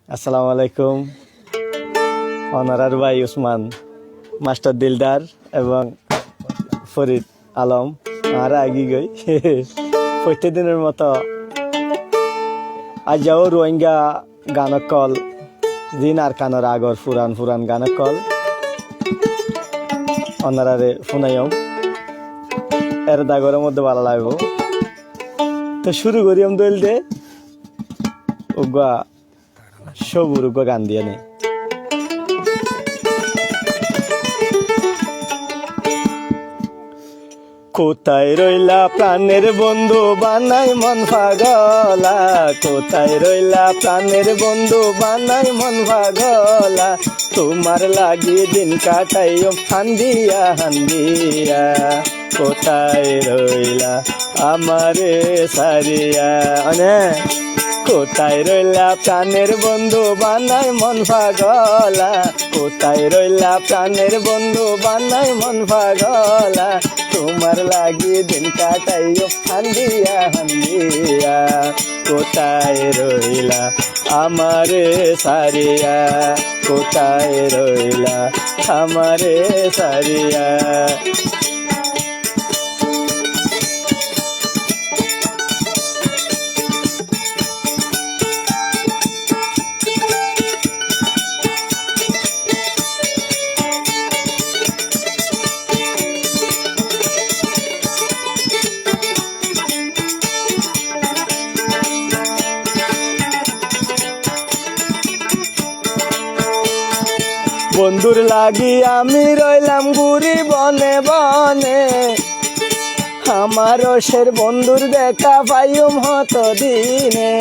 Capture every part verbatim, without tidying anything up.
Assalamu alaikum. Onorar bái Usman, Mastor Dildar ebong Forid Alom, añára aigí goi. Foitte dinor moto aijjá ó Ruáingga gan ókkol, zin Arkanor agor furan furan gan ókkol onoráre fúnaiyum. Ere dagoror modde bála laibo. Te cúru goríyum dóil de. Uggúa cóbur uggúa gan diyéne. কোথায় রইলা প্রাণের বন্ধু বানাই মন পাগলা, কোথায় রইলা প্রাণের বন্ধু বানাই মন পাগলা, তোমার লাগি দিন কাটাইও হান্দিয়া হান্দিয়া। কোথায় রইলা আমারে সারিয়া, মানে, কোথায় রইলা প্রাণের বন্ধু বানাই মন পাগলা, কোথায় রইলা প্রাণের বন্ধু বানাই মন পাগলা, তোমার লাগি দিন কাটাইও হান্দিয়া হান্দিয়া। কোথায় রইলা আমারে সারিয়া, কোথায় রইলা আমারে সারিয়া। বন্ধুর লাগি আমি রইলাম ঘুরি বনে বনে, আমার রসের বন্ধুর দেখা পাইয়ুম হত দিনে।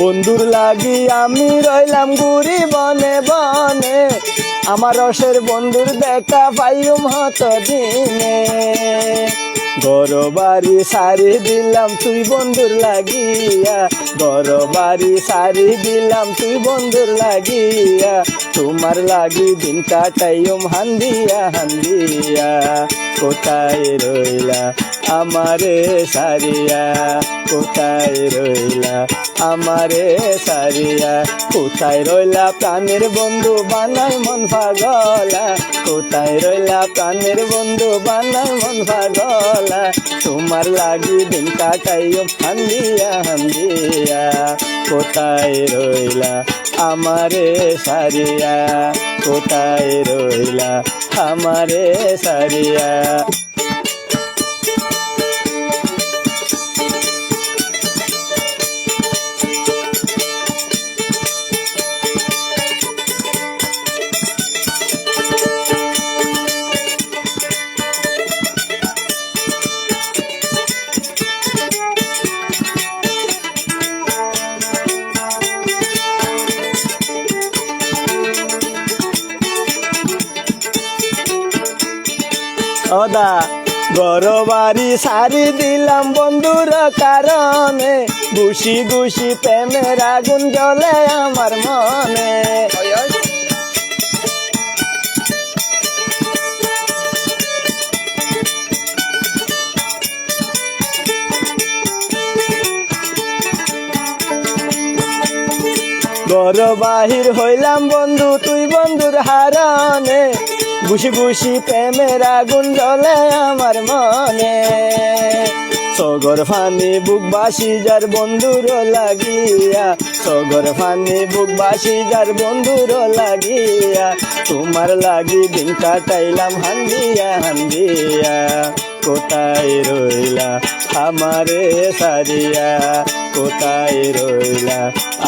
বন্ধুর লাগি আমি রইলাম ঘুরি বনে বনে, আমার রসের বন্ধুর দেখা পাইয়ুম হত দিনে। ঘর বাড়ি সারি দিলাম তুই বন্ধুর লাগিয়া, ঘর বাড়ি সারি দিলাম তুই বন্ধুর লাগিয়া, তোমার লাগি দিন কাটাইয়ুম হান্দিয়া হান্দিয়া। কোথায় রইলা আমারে সারিয়া, কোথায় রইলা আমারে সারিয়া, কোথায় রইলা প্রাণের বন্ধু বানাই মন পাগলা, কোথায় রইলা প্রাণের বন্ধু বানাই মন পাগলা, তোমার লাগি দিন কাটাইয়ুম হান্দিয়া হান্দিয়া। কোথায় রইলা আমারে সারিয়া, কোথায় রইলা আমারে সারিয়া। ও দা, ঘর বাড়ি সারি দিলাম বন্ধুর কারণে, গুছি গুছি প্রেমের আগুন জ্বলে আমার মনে। ঘর বাহির হইলাম বন্ধু তুই বন্ধুর হারণে, গুছি গুছি প্রেমের আগুন জ্বলে আমার মনে। চোখর পানি বুক বাসি যার বন্ধুর লাগিয়া, চোখর পানি বুক বাসি যার বন্ধুর লাগিয়া, তোমার লাগি দিন কাটাইলাম হান্দিয়া হান্দিয়া। কোথায় রইলা আমারে সারিয়া, কোথায় রইলা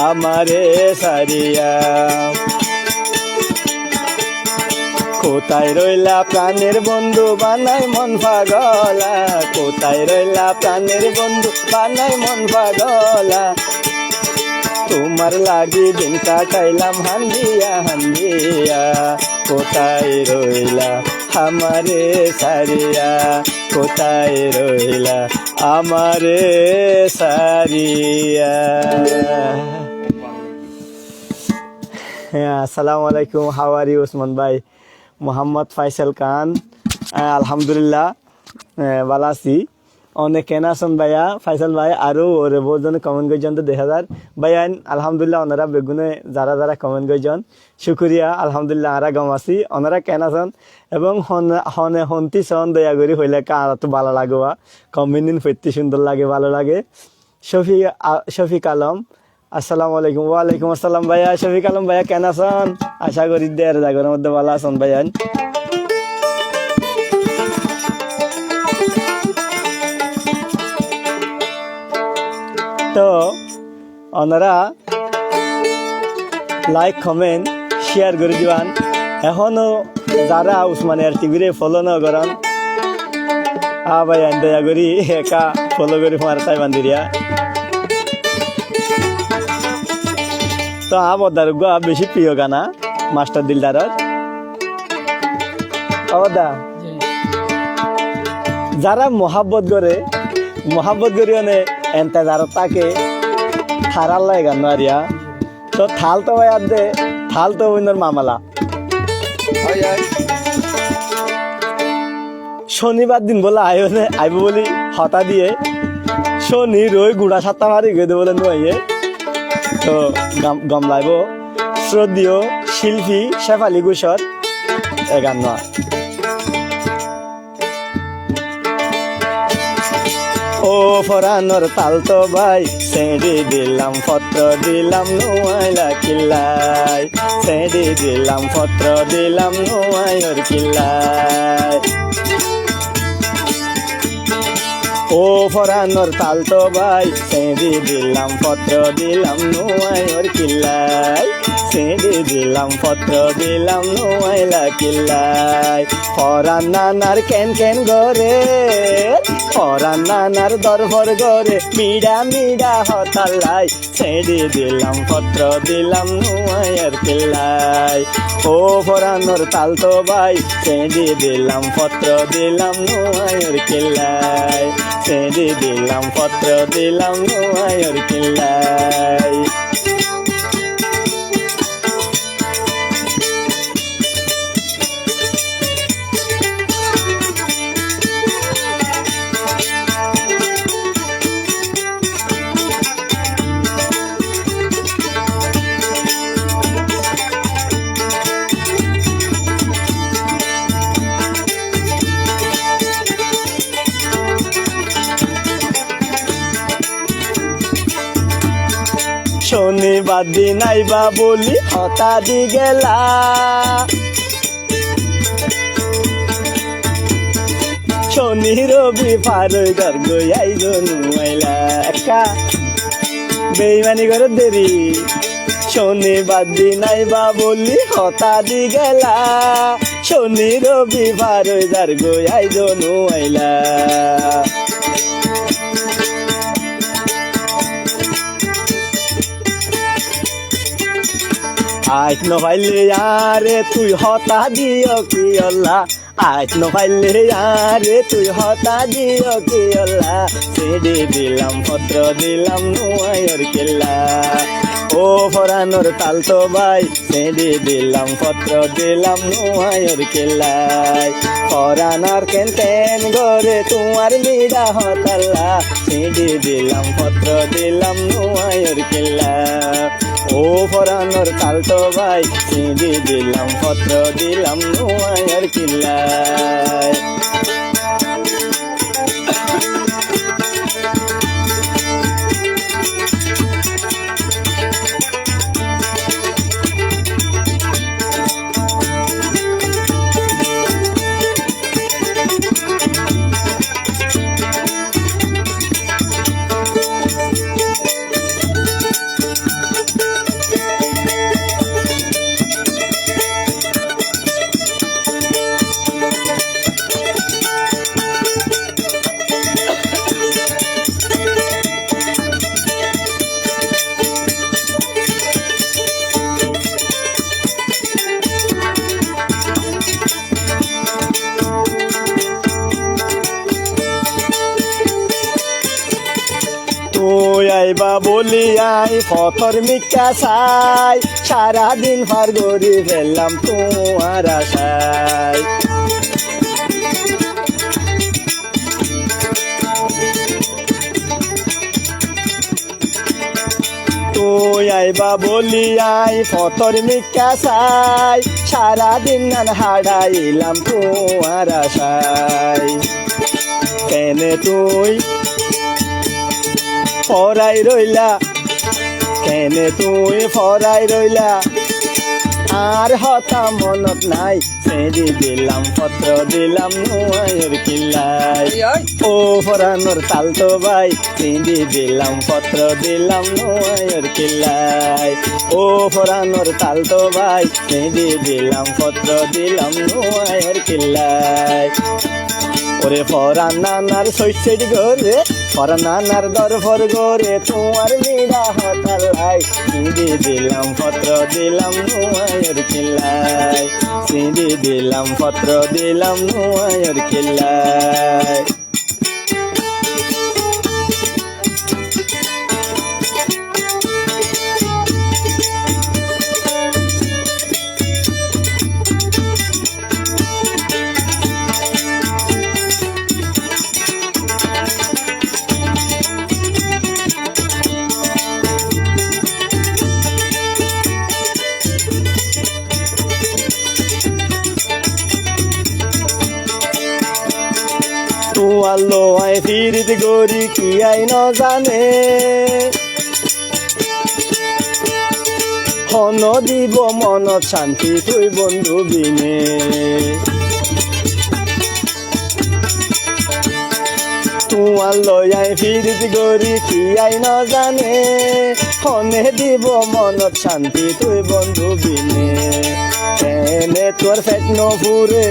আমারে সারিয়া। কোথায় রইলা প্রাণের বন্ধু বানাই মন পাগলা, কোথায় রইলা প্রাণের বন্ধু বানাই মন পাগলা। তোমার লাগি দিন কাটাইলাম হান্দিয়া হান্দিয়া। কোথায় রইলা আমারে সারিয়া, কোথায় রইলা আমারে সারিয়া। হ্যাঁ, আসসালামু আলাইকুম, how are you, ওসমান ভাই? মোহাম্মদ ফয়সাল খান। Ah, alhamdulillah, eh, bála así. Óne keén asón báiya, Faisal bái, aró uore bóut zone comment goijjón de dehá zar. Báiyain, alhamdulillah, ónora beggúne zara zara comment goijjón. Cúkuriya, alhamdulillah, añára gom así. Ónora keén asón? Ebong hone, hone hontí soón doya gorí hoilé ekká añárattú bála lage, wa comment din foittí cúndor lage, bála lage. Cófik, a, Cófik Alom, assalamu alaikum. Walaikum assalam báiya, Cófik Alom báiya, keén asón? Acá gorí de er zagor modde bála asón báiyain. Toh, ónora like, comment, share gorí diban. Ehóno zara Usmaniya TV re follow no goron, a báiyain doya gorí ekká follow gorí fúañr táiban diriya. Toh, añár bodar uggúa beci priyo gana, Mastor Dildaror. Ó boda, zara muhábbot goré, muhábbot gorí óne entezarot táke, tarálla e gan no ariya. Toh, Thalto bái adde, Thalto boinor mamala. Ói, ói. Cónibar din bóle aiyó ne, aibó bóli hotá diyé. Cóni roi guça sátta mari giyé de bóle no aiyé. Toh, gom, gom laibo. Sróddeyo cílfi Céfali Gócor e gan no. Ó foranor Thalto bái, señçi dilam, fotro dilam, nuaila killai. Señçi dilam, fotro dilam, nuaiyor killai. Ó foranor Thalto bái, señçi dilam, fotro dilam, nuaiyor killai. Señçi dilam, fotro dilam, nuaila killai. Foran nanar ken ken goré, foran nanar dorfor goré, miça miça hotallai. Señçi dilam, fotro dilam, nuaiyor killai. Ó foranor Thalto bái, señçi dilam, fotro dilam, nuaiyor killai. Señçi dilam, fotro dilam, nuaiyor killai. Cónibar din aiba bóli hotá di gelá. Cóni robi far ói zargói, aizó nuaila. Ekká beimani goré deri. Cónibar din aiba bóli hotá di gelá. Cóni robi far ói zargói, aizó nuaila. Aij no faille añáre tui hotá diyó kiyólla. Aij no faille añáre tui hotá diyó kiyólla. Señçi dilam, fotro dilam, nuaiyor killai. Ó foranor Thalto bái, señçi dilam, fotro dilam, nuaiyor killai. Foran ar ken ken goré tuáñr miça hotalla. Señçi dilam, fotro dilam, nuaiyor killai. Ó foranor Thalto bái, señçi dilam, fotro dilam, nuaiyor killai. Tui aiba bóli añí fotór mikká sai, sára din far gorí fellam tuáñr acái. Tuñí aibá bóli añí fotór mikká sai, sára din nan háçailam tuáñr acái. Kene tuñí forai roilá, kene tuñí forai roilá, añár hotá monot nái. Siñdi dilam, fottro dilam, nuañr killái. Ói, ói. Ó foranor talto bái, siñdi dilam, fottro dilam, nuañr killái. Ó foranor talto bái, siñdi dilam, fottro dilam, nuañr killái. Ore foran nanar sóit sóit goré, foran nanar dorfor goré, tuáñr miçá hotá lái. Siñdi dilam, fottro dilam, nuañr killái. Siñdi dilam, fottro dilam, nuañr killái. Tuáñlla añí firit gorí kiyá nozane, hone dibó monot cánti tui bondú bine. Tuáñlla añí firit gorí kiyá nozane, hone dibó monot cánti tui bondú bine. Kene tuáñr fet nofure,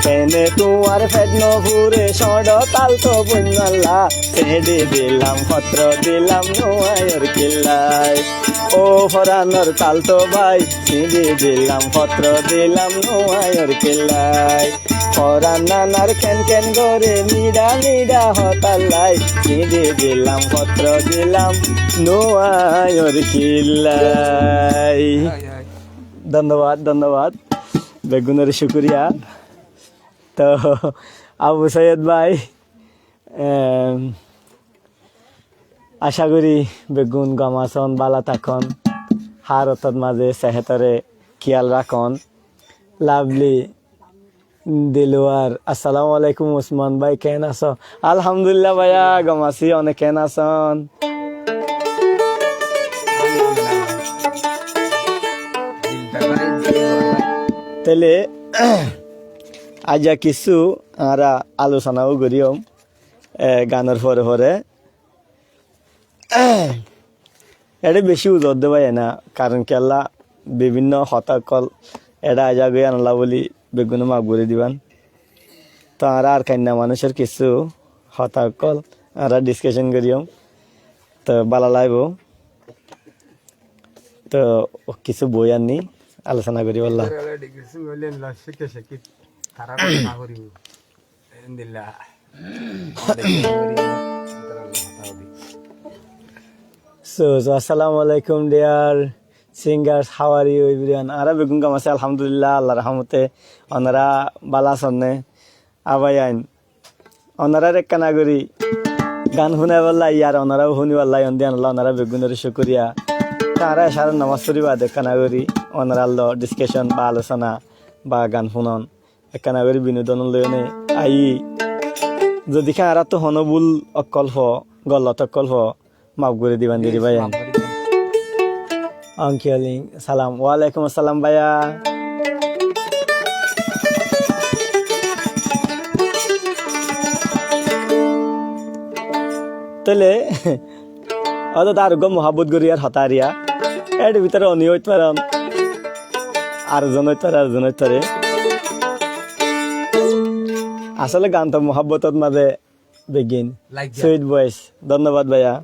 kene tuáñr fet nofure, sóñço talto boinnalla. Siñdi dilam, fottro dilam, nuañr killái. Ó foranor talto bái, siñdi dilam, fottro dilam, nuañr killái. Foran nanar ken ken goré, miçá miçá hotá lái. Siñdi dilam, fottro dilam, nuañr killái. Ói, ói. Donnobad, donnobad. Beggúnoré cúkuriya. Toh, Abu Saiyed bái, Em, acá gorí beggún gom asón, bála tákon, hár ottót mazé sehétore kiyál rakón. Lovely Dilwar, assalamu alaikum Usman bái, keén asó? Alhamdulillah báiya, gom así, one keén asón? Tóile aijja kissú añára alosona ó goríyum. E, ganor fore fore. Eçé beci uzor de bái ena, karon kiyólla bibinno hotá ókkol eçé aizagoi, yíanolla bóli beggúne maf gorí diban. Toh añára ar kainna manúicor kissú hotá ókkol añára discussion goríyum. Toh bála laibo. Toh kissú boi anní alosona goríbolla. Discussion goríle last week e tará hotá goríbo. Alhamdulillah. So, so, assalamu alaikum, dear singers, how are you, everyone? Añára beggún gom así, alhamdulillah, Allar rahmote. Onora bála asón né? Abayan, onorar ekkán gorí gan fúnaibolla, ar onorau fúnibolla, yían diyanolla onora beggúnoré cúkuriya. Te añára ecárar nomás fori bade ekkán gorí onorar loi discussion ba alosona ba gan fúnon. Ekkán gorí binodon loiyóne aiyí. Zodi ki añárattú honó búl ókkol fo, gollot ókkol fo, maf gorí diban deri bái. Onkiyoling salam. Walaikum assalam báiya. Tóile Ódde ar uggwá muhábbot gorí ar hotá ariya. Ér bútore oní óit faron. Ar zon óit fare, ar zon óit fare. Asóle gan to muhábbotot mazé beggín. Sweet voice. Donnobad báiya.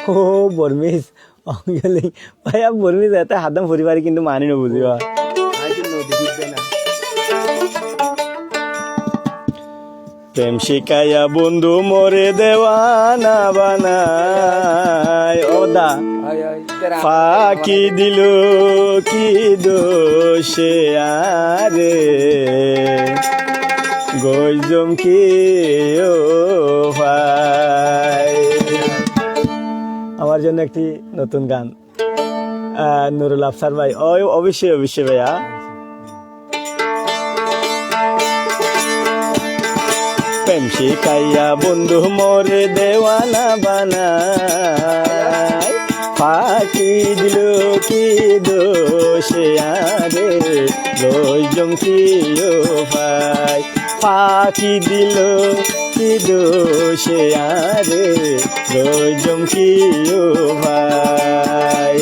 Ó, Bormis. Ongoling, báiya, Bormis ete haddam fori fari kintu mani no buziba. Prem shikaiya bondhu more dewana banai, o da. Faki dilo ki doshe are. Goijjum ki ufai. আমার জন্য একটি নতুন গান। আহ, নুরুল আফসার ভাই। ও, অবশ্যই, অবশ্যই ভাইয়া। Prem cíkaiya bondú more dewána banai, faki diló ki dóce añáre, goijjum ki ufai. Faki diló ki dóce añáre, goijjum ki ufai.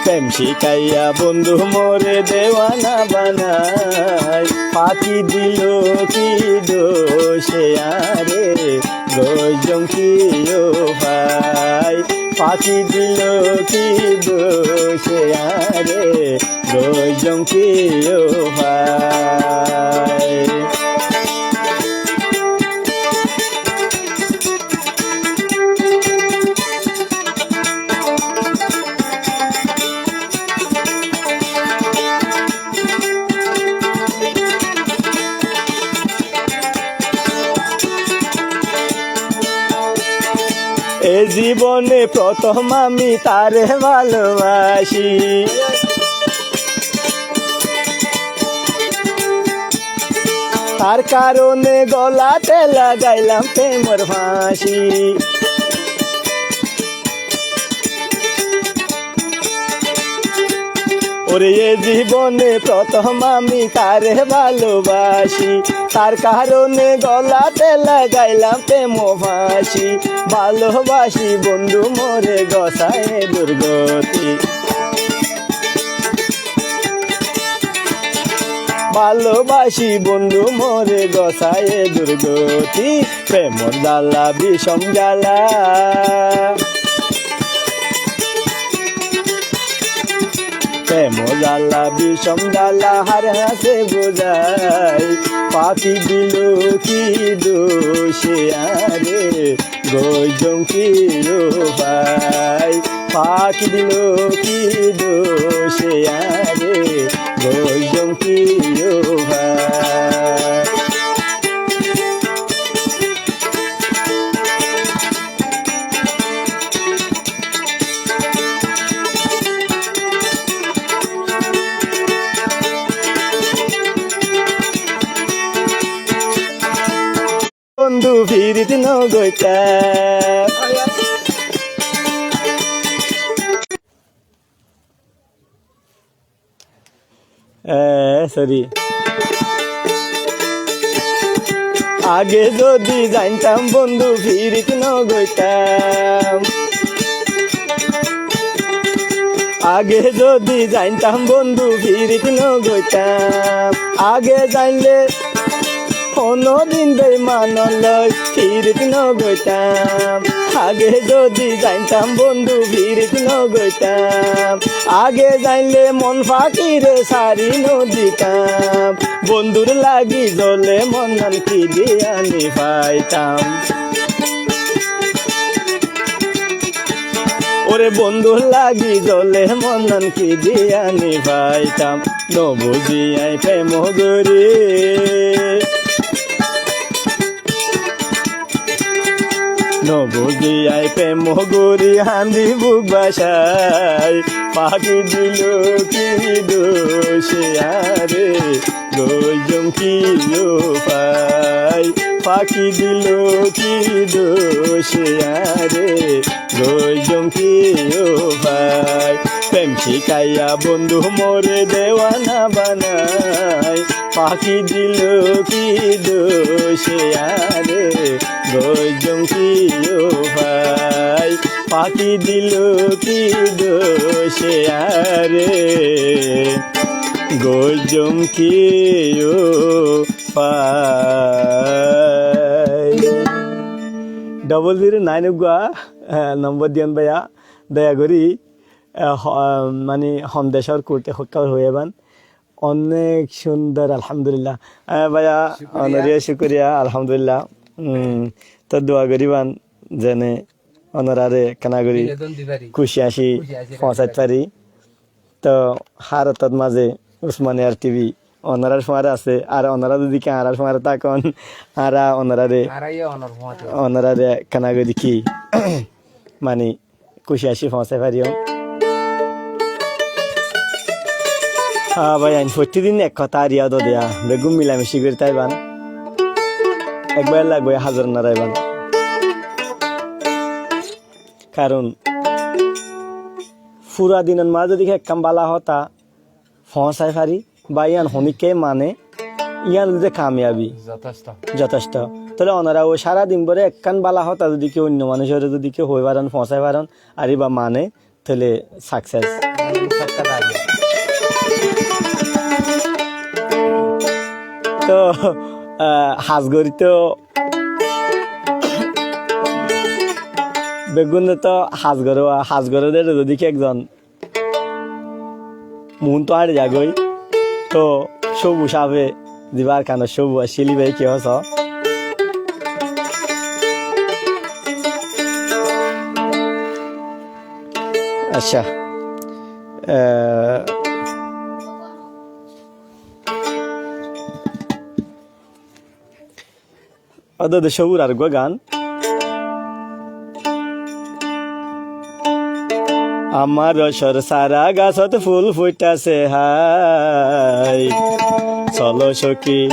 Prem cíkaiya bondú more dewána banai, faki diló ki dóce añáre, goijjum ki ufai. Faki diló ki dóce añáre, goijjum ki ufai. E zibone protom ami tare balobaci. Tar karone golate lagailam premor fañci. Ore e zibone protom ami tare balobaci, tar karone golate lagailam premor fañci. Balobaci bondú more gosaye durgoti. Balobaci bondú more gosaye durgoti, premor zala bicom zala. Premor zala bicom zala hár hañse buzai, faki diló ki dóce añáre, goijjum ki ufai. Faki diló ki dóce añáre, goijjum ki ufai. Bondú firit no goitta. E, sorry. Age zodi zaintam bondú firit no goitam. Age zodi zaintam bondú firit no goitam. Age zainle hono din beiman loi firit no goitam. Age zodi zaintam bondú firit no goitam. Age zainle mon fakire sari no ditam. Bondúr lagi zole mon nan ki diyani faitam. Ore bondúr lagi zole mon nan ki diyani faitam. No buzi añí prem gori. No buzi añí prem gori handi buk basai. Faki diló ki dóce añáre, goijjum ki ufai. Faki diló ki dóce añáre, goijjum ki ufai. Prem cíkaiya bondú more dewána banai. Faki diló ki dóce añáre, goijjum ki ufai. Faki diló ki dóce añáre, goijjum ki ufai. Double zero nine uggwá, e, nombor diyon baiya, doya gori, e, ho-, e, mani hom decór kut e hokkar hoiban. Onek cúndor, alhamdulillah. E, baiya, cúkuriya. Onoré cúkuriya, alhamdulillah. Um, to dua goriban, zene onoráre kena gori binodon di fari. Kúci añci kúci añci fosait fari. To hár ottót mazé Usmania TV onorár fúañre asé, ar onorá zodi ki añárár fúañre tákon, añára onoráre, añára yó onor fúañti. Onoráre ekkána gorí ki, mani, kúci ací foóñsai fariyum. Há bái, ain fottí din ek hotá ar yad ó diya, beggún milamici gorí táiban. Ekbar lagói házir no raiban. Karon fura dinor mazé zodi ekkán bála hotá foóñsai fari, ba yían honíkka mane, yían óilde kamiyabi. Zotesto. Zotesto. Tóile onorá ó sára din bóre ekkán bála hotá zodi ki oinno manúicoré zodi ki hoi faron, foóñsai faron, ar íba mane, tóile success. Tóu, ah, hás gorí tóu beggúne tóu hás goré, hás goré dé zodi ki ekzon muúntu áñçi zagói, tóu cóbu cáfe dibár kanor cóbu accíl íba ki hoó só. Accá. Eh, Ódde de cóbur areggúa gan. Amár rocór sára gasót fúl fuittásé hái, soló sóki,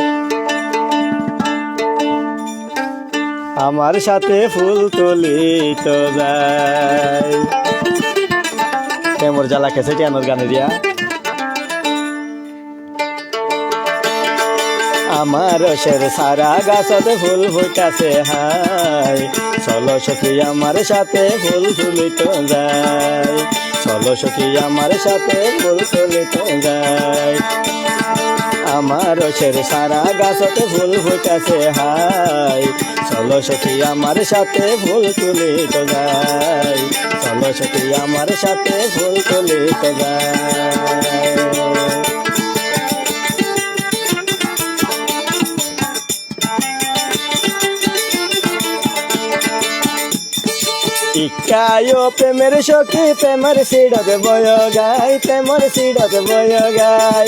amár sáte fúl tulíto zai. Temor zala keséti anor gan eriya. Amár rocór sára gasót fúl fuittásé hái, soló sóki amár sáte fúl tulíto zai, soló sóki amár sáte fúl tulíto zai. Amár rocór sára gasót fúl fuittásé hái, soló sóki amár sáte fúl tulíto zai, soló sóki amár sáte fúl tulíto zai. Ikká yó pemer sóki, pemer síçot boiyó gái, pemer síçot boiyó gái.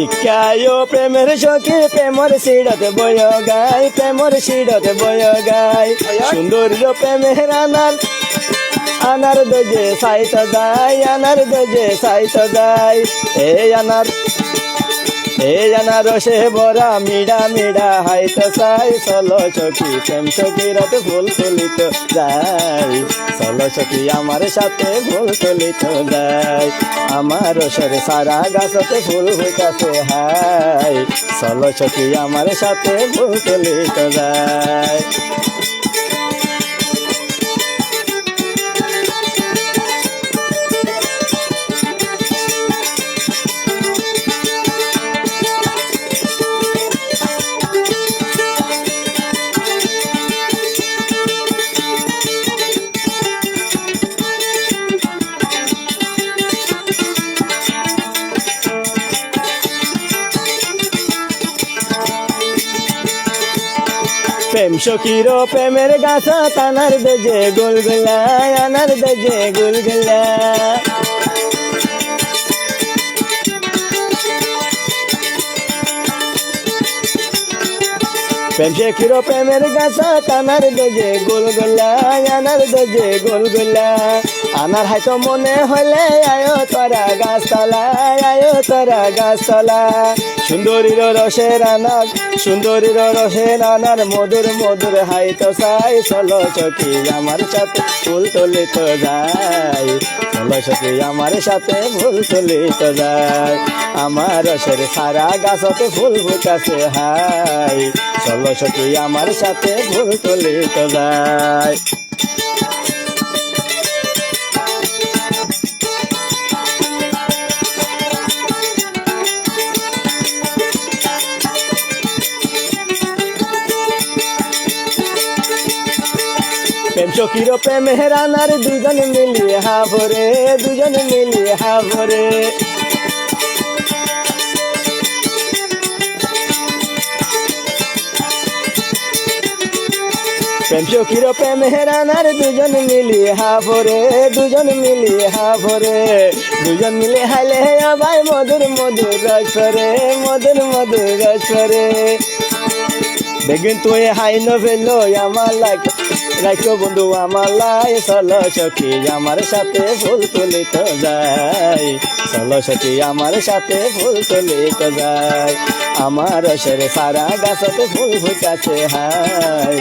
Ikká yó pemer sóki, pemer síçot boiyó gái, pemer síçot boiyó gái. Cúndorir pemer anar, anar dóijje saitó zai, anar dóijje saitó zai. Ei anar, ei anar rocé bóra, miçá miçá háito sai. Soló sóki, pem sókir áte fúl tulíto zai, soló sóki amár sáte fúl tulíto zai. Amár rocór sára gasót fúl fuittásé hái, soló sóki amár sáte fúl tulíto zai. Pem sókir pemer gasót anar dóijje gulgulla, anar dóijje gulgulla. Pem sókir pemer gasót anar dóijje gulgulla, anar dóijje gulgulla. Anar háito mone hoilé aiyó tuáñra gas tola, aiyó tuáñra gas tola. Cúndorir rocór anar, cúndorir rocór anar modúr modúr háito sai. Soló sóki amár sáte fúl tulíto zai, soló sóki amár sáte fúl tulíto zai. Amár rocór sára gasót fúl fuittásé hái, soló sóki amár sáte fúl tulíto zai. Pem sókir pemer anar duizon mili háfore, duizon mili háfore. Prem sokir prem heranar duzon mili há fore, duzon mili há fore. Duzon mili háile ó bái modur modur ros fore, modur modur ros fore. Beggún tui hái no felo amar lai, raikó bondú amar lai, solo sóki amar sáte ful tulito zai. Solo sóki amar sáte ful tulito zai. Amar rosor sára gasot ful fuitase hái.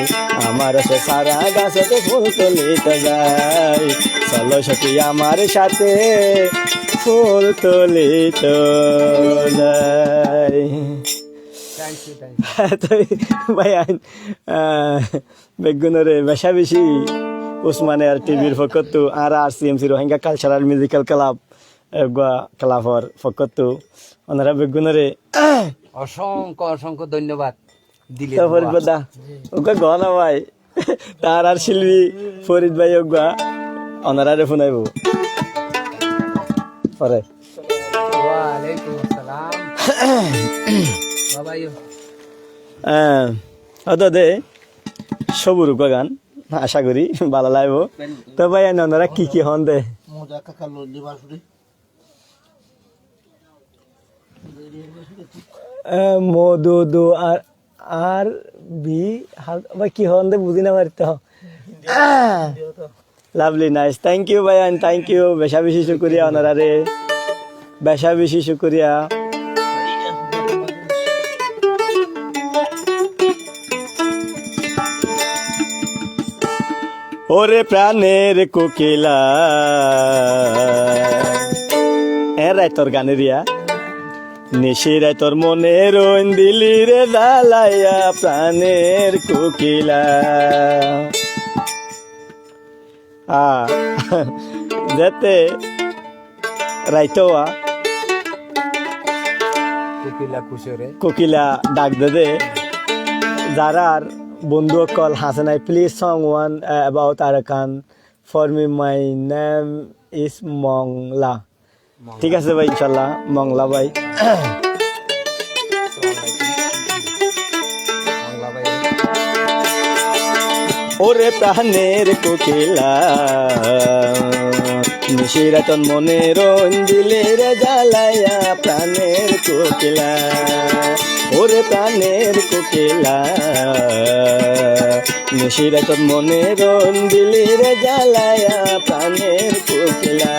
Amar rosor sára gasot ful tulito zai. Solo sóki amar sáte ful tulito zai. Thank you, thank you. Toi bái ain, ah, beggúnore beca beci Usman Air T V'r fokkóttu, ar R C M C Rohingya Cultural Musical Club, eggúa clubor fokkóttu, onora beggúnore osongko, osongko dóinyobad. Diler dua. Uggúa gona bái, tar ar Silvi Forid bái uggúa, onorare funaibó. Fore. Walaikum assalam. Baba yo. Eh, hoto de, sobur uggúa gan. Acá gorí bála laibo. Toi bái, onora ki ki hón de? Moza kaka lolli basuri. Eh, modu du ar, ar bi, hal-, bái ki hón de buzí no fari to. Lovely, nice. Thank you, bái, and thank you. Beca beci cukuriya onorare. Beca beci cukuriya. Ore praner kokila, e raitor gan eriya. Nici raitor mone roin dilire zalaiya praner kokila. Ah, zete raito wa. Kokila kusore. Kokila dak de de. Zarar bondú ókkol hásé nai, please song one, uh, about Arakan for me. My name is Mongla. Thík asé bái, incállah, Mongla bái. Ore praner kokila, nici raitor mone roin dilire zalaiya praner kokila. Ore praner kokila, nici raitor mone roin dilire zalaiya praner kokila.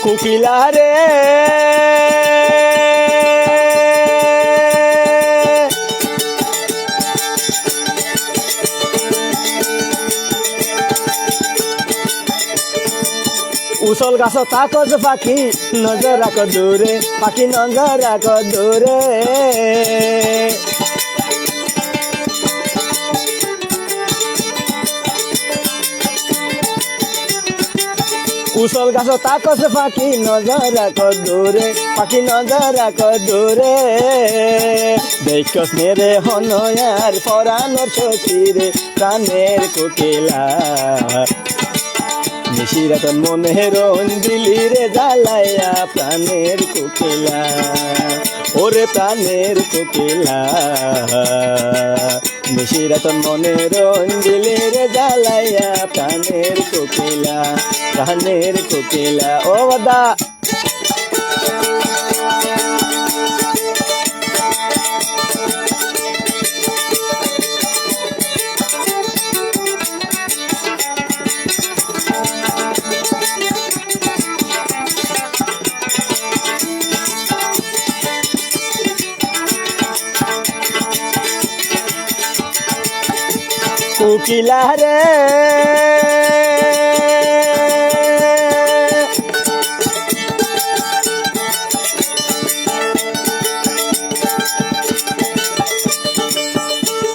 Kokila re. Usol gasot tákos faki, nozor rakó dure, faki nozor rakó dure. Usol gasot tákos faki, nozor rakó dure, faki nozor rakó dure. Deikkos nere hono ar foranor sokire, praner kokila. Nici raitor mone roin dilire zalaiya praner kokila. Ore praner kokila. Nici raitor mone roin dilire zalaiya praner kokila. Praner kokila. Ó bada. Kokila re.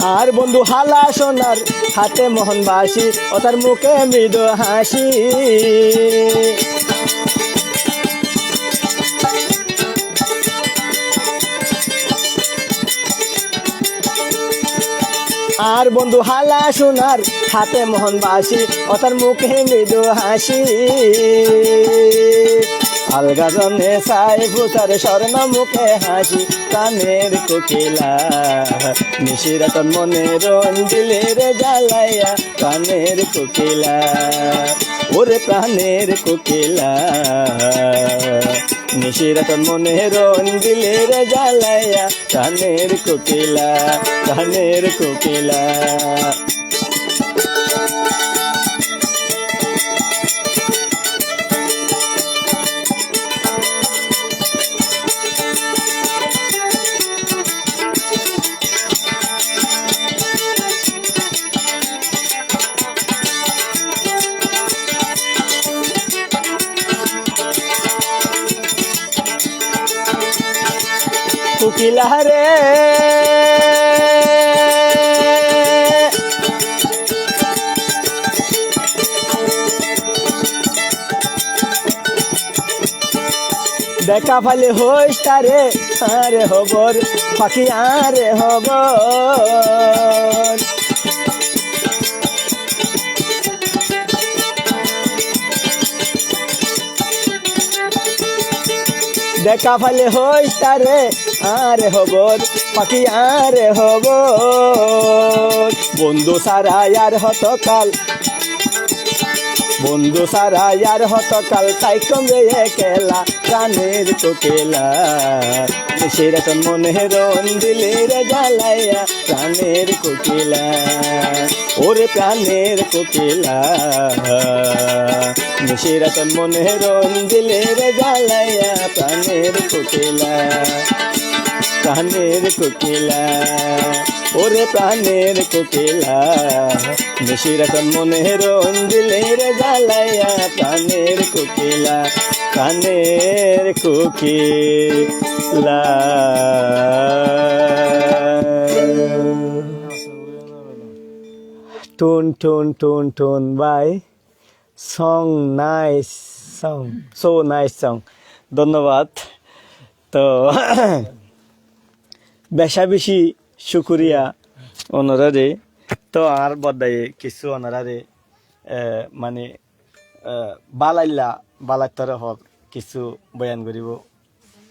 Ar bondú hala sonar háte mohon basi, ó tar muke mridu hasi. Añár bondú hála cúnar, háte mohón baci, ótar muke mridu hañci. Alga zone sai fusar corno muke hañci, praner kukila. Nishiraton mone roin dilere jalaiya, praner kukila. Ore praner kukila. Nishiraton mone roin dilere jalaiya, praner kukila, praner kukila. Kukila re. Deka faile hois tare, añáre hobor, faki añáre hobor. Deka faile hois tare, añáre hobor, faki añáre hobor. Bondú sára yar hotokal, bondú sára yar hotokal, taikom de ekela, praner kukila. Nishiraton mone roin dilere jalaiya, praner kukila, ore praner kukila. Nishiraton mone roin dilere jalaiya, praner kukila, praner kukila, ore praner kukila. Nishiraton mone roin dilere jalaiya, praner kukila, praner kukila. Tun, tun, tun, tun, bái. Song, nice song. So nice song. Dhonnobad. To, beca beci cúkuriya onoráre. To, añár boddaye kissú onoráre, e, mani, e, bálailla, bálaittóre hoór kissú boyan goríbou.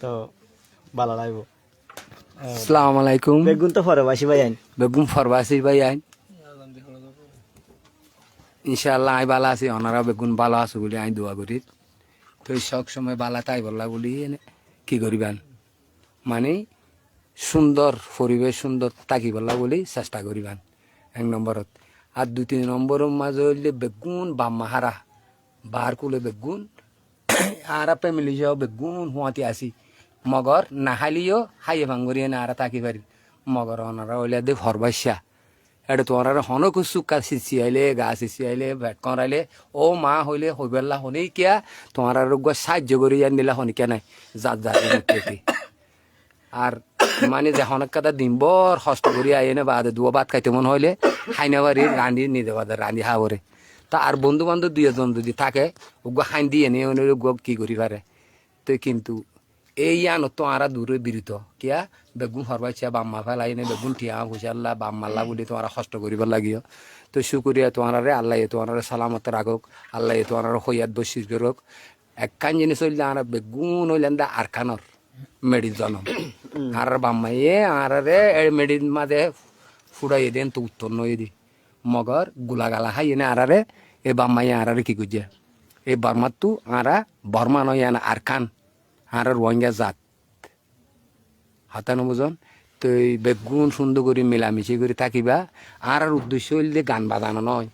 To, bála laibou. Assalamu alaikum. Beggún to forbaci bái ain. Beggún forbaci bái ain. Incálla, añí bála así, onorá beggún bála asó buli añí dua gorír. Toi sób somoi bála táibolla buli ene ki goríban? Mani, cúndor foribec, cúndor tákibolla buli cesta goríban. Ek nomborot. Ar dui tin nomboror mazé óilde beggún bafma hára, baár kule beggún, añára femili só beggún fúañti así. Mogor naháile yó háiye fang gorí ene añára táki farir. Mogor onorá óilde forbaiccá. Eçe tuáñrare honó kessú ka sissi aile, gaa sissi aile, feth kóñraile, ó maa hoile hoibálla honíkka, tuáñrare uggúa sáijjo gorí yían dila honíkka nái. Zar zar mutteti. Ar mani ze honó ekkán din bór hosto gorí aiyéne baade duwá bát háito mon hoile, hái nofarir, rañdí nize baade rañdí há foré. Tóu ar bondú bandób dui ekzon zodi táke, uggúa hañdí ene, ene uggúa ki gorí fare. Toi kintu ei yíanottú añára duré birito. Kiyá? Beggún forbaiccá, bafma félai ene, beggún thiañ foicálla, bafmalla buli tuáñra hosto goríbar lagiyó. Toi cúkuriya tuáñrare, Allaye tuáñrare salamot rakók, Allaye tuáñrare hoiyat boccic gorók. Ekkán jinis óilde añára beggún óilande Arkanor meçir zonom. Añárar bafmaye añárare e meçir mazé fuçaiye de, entú uttonno óiye de. Mogor gulagala háiyene añárare, e bafmaye añárare ki goijjé? E Bormattú añára Borma no, yían Arkan. Añára Ruáinga zat. Hotá no buzón? Toi beggún cúndor gorí milamici gorí tákiba. Añárar uddeccó óilde gan bazano noó.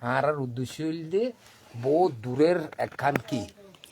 Añárar uddeccó óilde bout durér ekkán ki?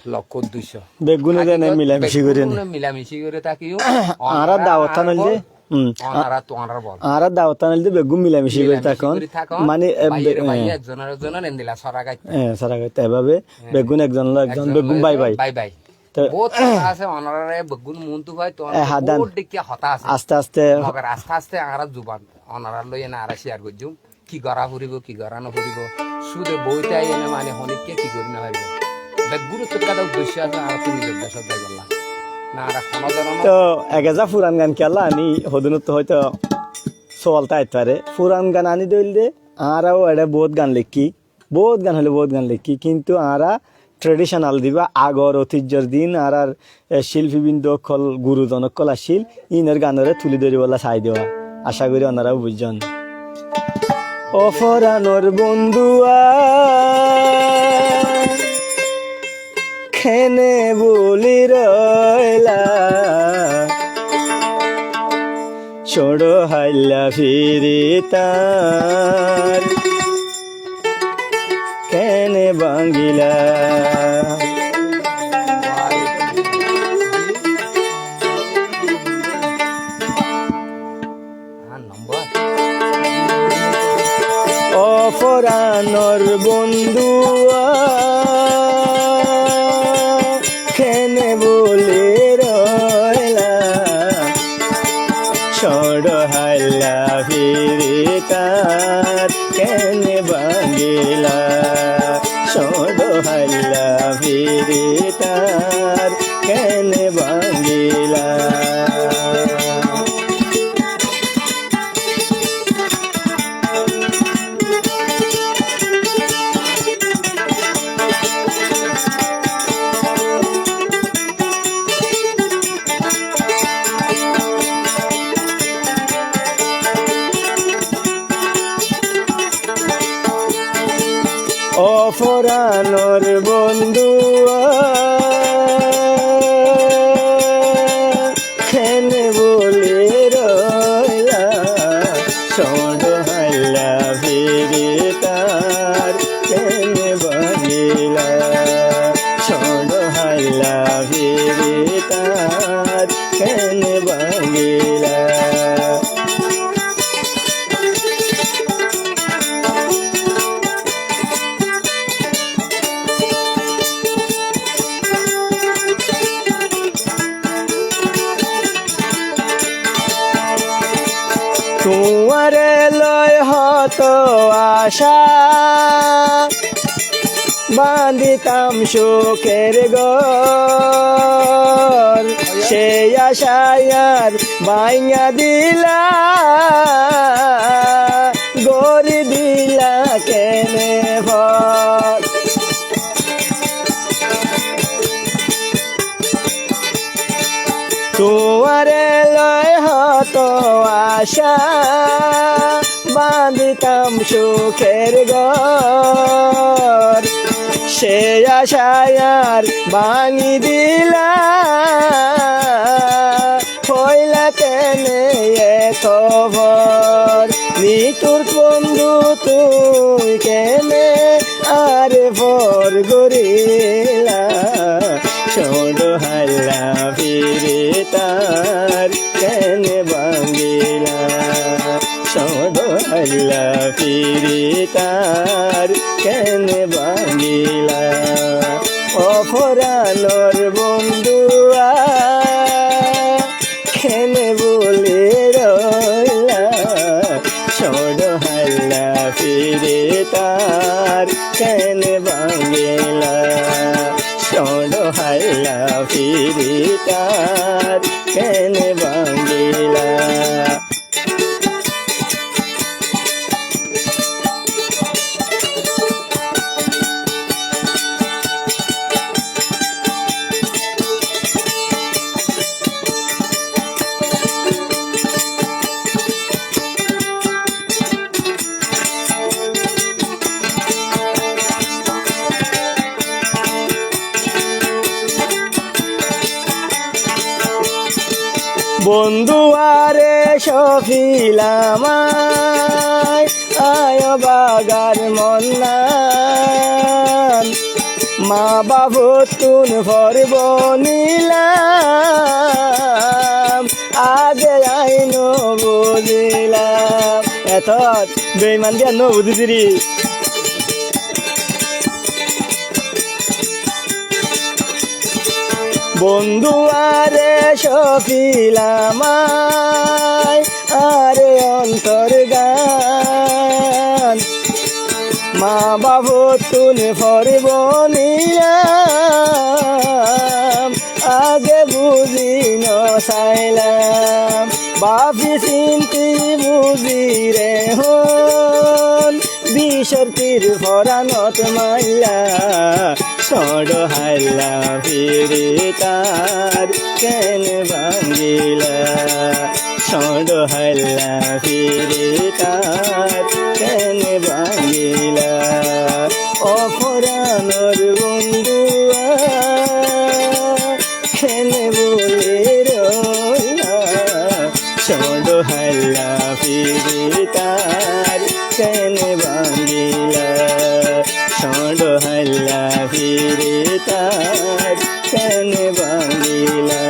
Lokko uddeccó. Beggúne zene milamici gorí. Beggúne milamici gorí tákiyo. Añárar dawot hán óilde, hum, onorá tuáñrar bol. Añárar dawot hán óilde beggún milamici gorí tákon. Mani, e, báiye báiye, ekzone ekzonor endilla sóra gaitto. E, sóra gaitto. Ebabe beggún ekzon loi ekzon, beggún bái bái. Bái bái. Te bout hotá asé, onoráre beggún muntu fai, tuáñrar bout dhikká hotá asé. Aste aste. Mogor aste aste añára zuban onorár loi ene añára ciyar goijjum. Ki gorá foribó, ki gorá no foribó. Cúde boói táiyene mani honíkka ki gorí no faribó. Beggúnottú ekkán uddeccó asé, añárattú nizor decót zaibolla. Na, añára honó dóronor. To, ek eza furan gan kiyólla aní hodúnottú hoito tuwalta ait fare. Furan gan ani dóilde, añára ó eçé boóut gan leikkí, boóut gan hoilé boóut gan leikkí, kintu añára traditional diba, agor otizzor din añárar, e, cílfi bindu ókkol, guruzon ókkol accíl, ínor ganoré tuli dóribolla sai diba. Acá gorí onará buijjón. Ó foranor bondúa, kene buli roila, cóñço hailla firitar kene bangila. Ó foranor bondúa, kene buli roila, cóñço hailla firitar kene bangila, cóñço hailla firitar kene bangila. Ó foranor bondúa, kene buli roila, cóñço hailla firitar kene bangila, cóñço hailla firitar kene bangila. Tuáñre loi hoto acá bandítam suker gór, sei acá añár báñga dila, gorí dila kene for. Tuáñre loi hoto acá bandítam suker gór, sei acá añár báñgi dila, hoila kene eto for, nitur bondú tui kene añáre for goríla, cóñço hailla firitar kene bangila, cóñço hailla firitar kene bangila. Ó foranor bondúa, kene buli roila, cóñço hailla firitar kene bangila, cóñço hailla firitar kene bangila. Bondúare sófilam ai, aññí bagar monnan, mabaf ottún foribó nilam, age aññí no buzilam. Etót beiman diya no buzísiri. Bondúare sófilam ai, añáre ontor gan, mabaf ottún foribó nilam, age buzí no sailam. Báfi sinti buzire hon, bicórtir foranot mailla, cóñço háilla firitar kene báñgila, cóñço háilla firitar kene báñgila, ó foranor bondúa, kene buli roila, cóñço háilla firitar kene báñgila, cóñço háilla firitar kene báñgila,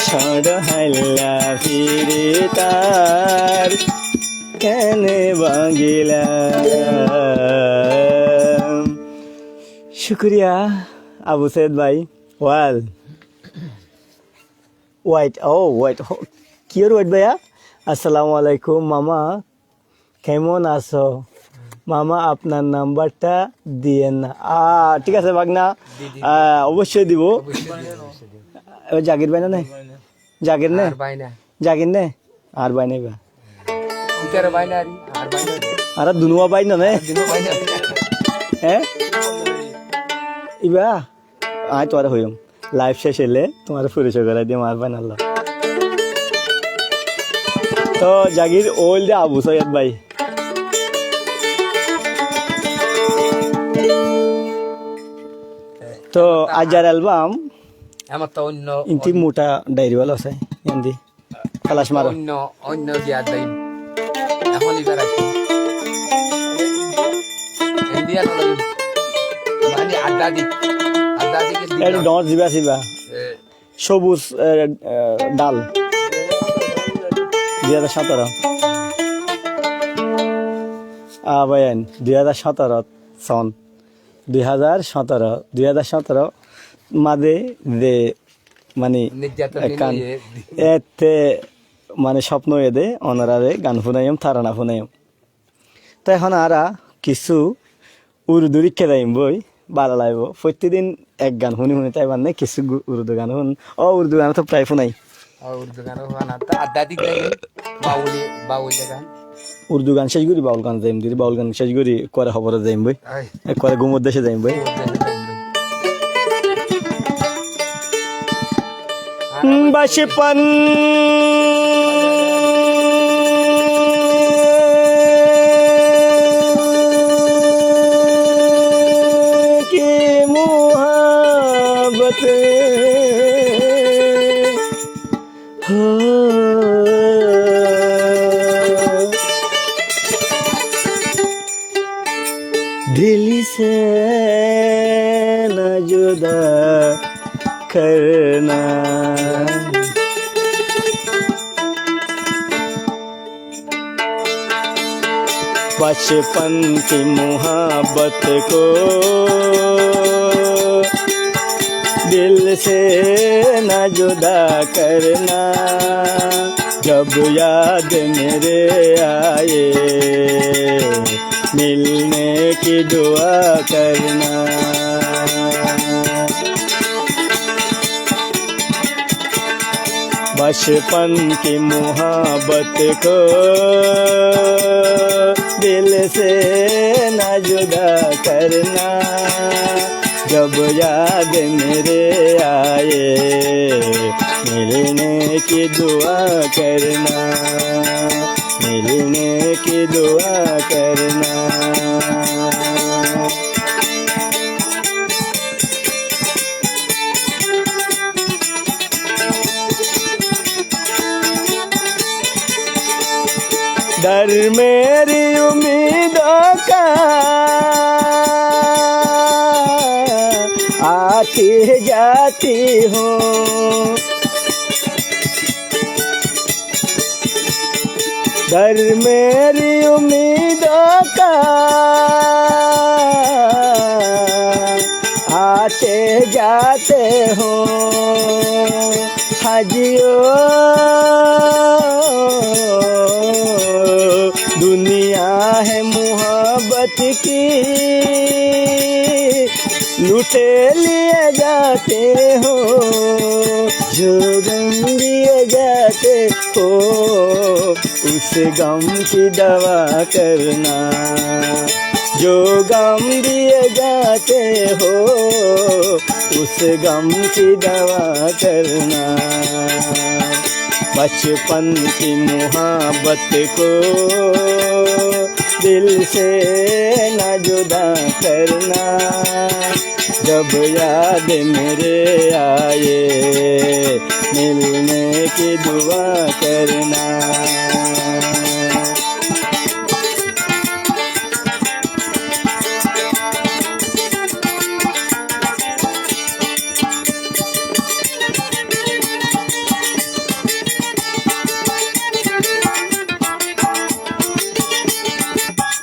cóñço háilla firitar kene báñgila. Cúkuriya, Abu Said bái. Well, wait, oh, wait, ho-, kiyór wait báiya? আসসালামু আলাইকুম মামা, কেমন আছো? মামা, আপনার নাম্বারটা দিয়েন না। আহ, ঠিক আছে ভাগনা, আহ, অবশ্যই দিব। অবশ্যই দিব, অবশ্যই দিব। ও জাকির ভাই না, নে? জাকির নে? আর ভাই না। জাকির নে? আর ভাই না ইবা। ইতার ভাই না, আর ভাই না। আরে দুনুয়া ভাই না, নে? আর দুনুয়া ভাই না। হ্যাঁ? ইবা? Añí tuáñre hoiyum, live céc óile tuáñre foricoy gorai diyum añár báinallá. Toó zagir óilde Abu Soiyed bái. Toó aijjar album, añár toó oinno, intí oinno mutha dairi wala asé, yían di. Talac maro. Oinno, oinno giyar daim. Ehón ibar asé. Indian olo. Mani adda dik. Adda dik. Eçé dhoóñr ziba ziba. E. Sóbuz, e, e, dhal. Dui házar sóñtoro. A bái, dui házar sóñtoro son. Dui házar sóñtoro, dui házar sóñtoro mazé ze mani nirjaton ekkán, ette mani cópno óiye de, onoráre gan fúnaiyum, tarana fúnaiyum. Te ehón añára kissú Urdu ikká zaiyum boi, bála laibo. Foittí din ek gan fúni fúni táibar né, kissú gu-, Urdu gan fún. Ó Urdu gan tó prai fúnai. Ó Urdu gan fúnai, adda dik zaiyum, bauli, bauli gan. Urdu gan céc gorí baul gan zaiyum, gorí baul gan céc gorí, ekkuare hóbore zaiyum boi. Ai. Ekkuare gúmor dece zaiyum boi. Gúmor dece zaiyum boi. بچپن کی محبت ہو، دل سے نہ جدا کرنا۔ بچپن کی محبت کو دل سے نہ جدا کرنا، جب یاد میرے آئے، ملنے کی دعا کرنا۔ بچپن کی محبت کو دل سے نہ جدا کرنا، جب یاد میرے آئے، ملنے کی دعا کرنا، ملنے کی دعا کرنا۔ در میری امیدوں کا آتی جاتی ہوں، در میری امیدوں کا آتے جاتے ہوں۔ حاجیو، دنیا ہے محبت کی، लुटे लिए जाते हो, जो गम दिए जाते हो, उस गम की दवा करना। जो गम दिए जाते हो, उस गम की दवा करना। बचपन की मोहब्बत को दिल से ना जुदा करना। जब याद मेरे आए, मिलने की दुआ करना।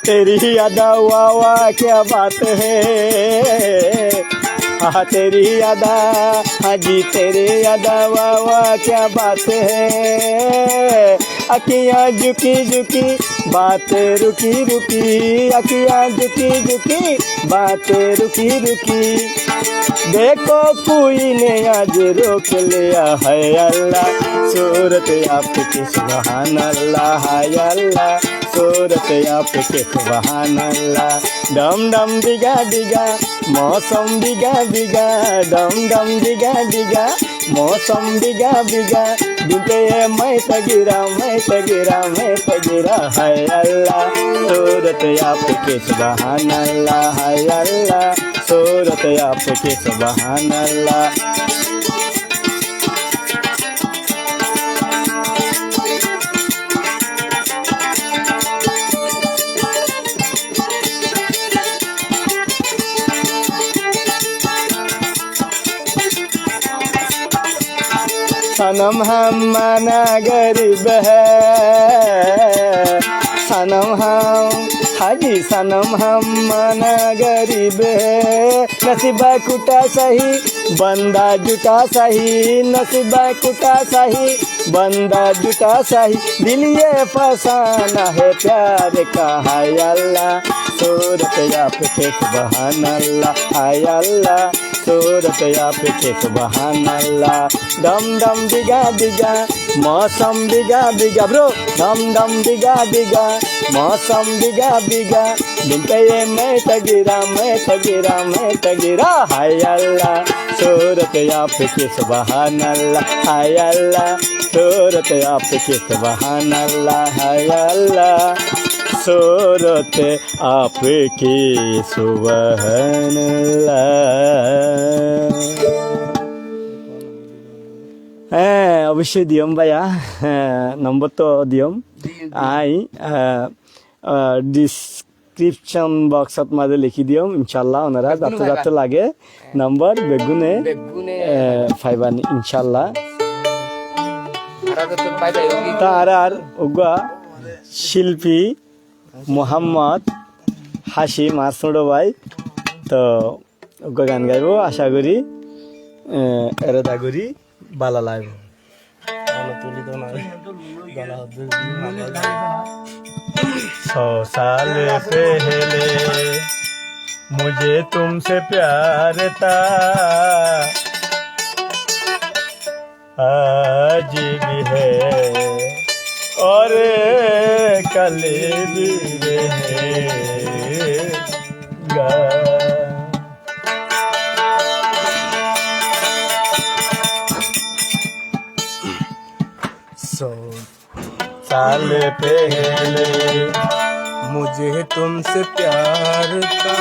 तेरी अदा वाह वाह क्या बात है, आहा, तेरी अदा, हाँ जी, तेरी अदा वाह वाह क्या बात है। अखियाँ झुकी झुकी, बात रुकी रुकी, अखियाँ झुकी झुकी, बात रुकी रुकी। देखो कोई ने आज रोक लिया है अल्लाह, सूरत आपकी सुबहान अल्लाह है अल्लाह, सूरत आपकी सुबहान अल्लाह। डम डम डिगा डिगा, मौसम डिगा डिगा, डम डम डिगा डिगा, मौसम डिगा डिगा। दिल पे ये मैं तगिरा, मैं तगिरा, मैं तगिरा है अल्लाह, सूरत आपकी सुबहान अल्लाह है अल्लाह, सूरत आपकी सुबहान अल्लाह। सनम हम माना गरीब है, सनम हम, हाँ जी, सनम हम माना गरीब है। नसीबा कुटा सही, बंदा जुटा सही, नसीबा कुटा सही, बंदा जुटा सही, दिल ये फसाना है प्यार का, हाय अल्लाह, सूरत आपके सुबहान अल्लाह, हाय अल्लाह, सूरत आपके सुबहान अल्लाह। डम डम डिगा डिगा, मौसम डिगा डिगा, bro, डम डम डिगा डिगा, मौसम डिगा डिगा। दिल पे ये मैं तगिरा, मैं तगिरा, मैं तगिरा। हाय अल्लाह, सूरत आपकी सुबहान अल्लाह। हाय अल्लाह, सूरत आपकी सुबहान अल्लाह। हाय अल्लाह, सूरत आपकी सुबहान अल्लाह। হ্যাঁ, অবশ্যই দিয়ম ভাইয়া। হ্যাঁ, নম্বর তো দিয়ম। জি, জি। আই, আহ, আহ, ডিসক্রিপশন বক্সত মাঝে লিখি দিয়ম, ইনশাল্লাহ। ওনারা বেগুনে যাতে পাইবা। যাতে লাগে, নম্বর বেগুনে, বেগুনে। আহ, পাইবানি, ইনশাল্লাহ। আর আর তো পাইবা, ওই তা আর আর উগা শিল্পী মোহাম্মদ হাশিম, আর ছোট ভাই। তো উগা গান গাইবো, আশা করি, আহ, এরে দা করি ভালা লাগবো। सौ साल पहले मुझे तुमसे प्यार था, आज भी है और कल भी रहेगा। सौ साल पहले मुझे तुमसे प्यार था,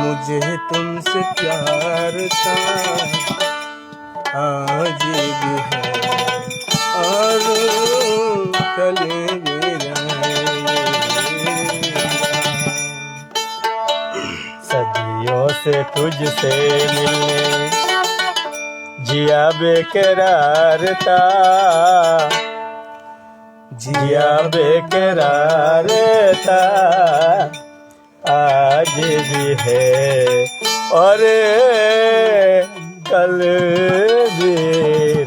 मुझे तुमसे प्यार था, आज भी है और कल भी रहेगा। सदियों से तुझसे मिलने जिया बेकरार था, जिया बेकरार था, आज भी है और कल भी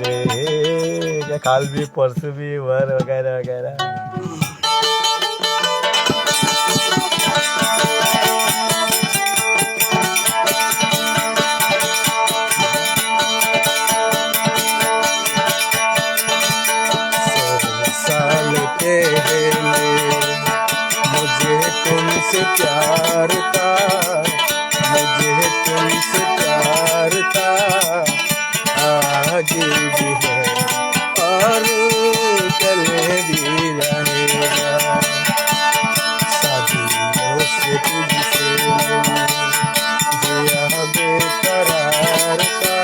रहेगा, काल भी, परसों भी, वर वगैरह वगैरह। तुमसे प्यार था, मुझे तुमसे प्यार था, आज भी है और कल भी रहेगा। सदियों से तुझसे मिलूं, जिया बेकरार था,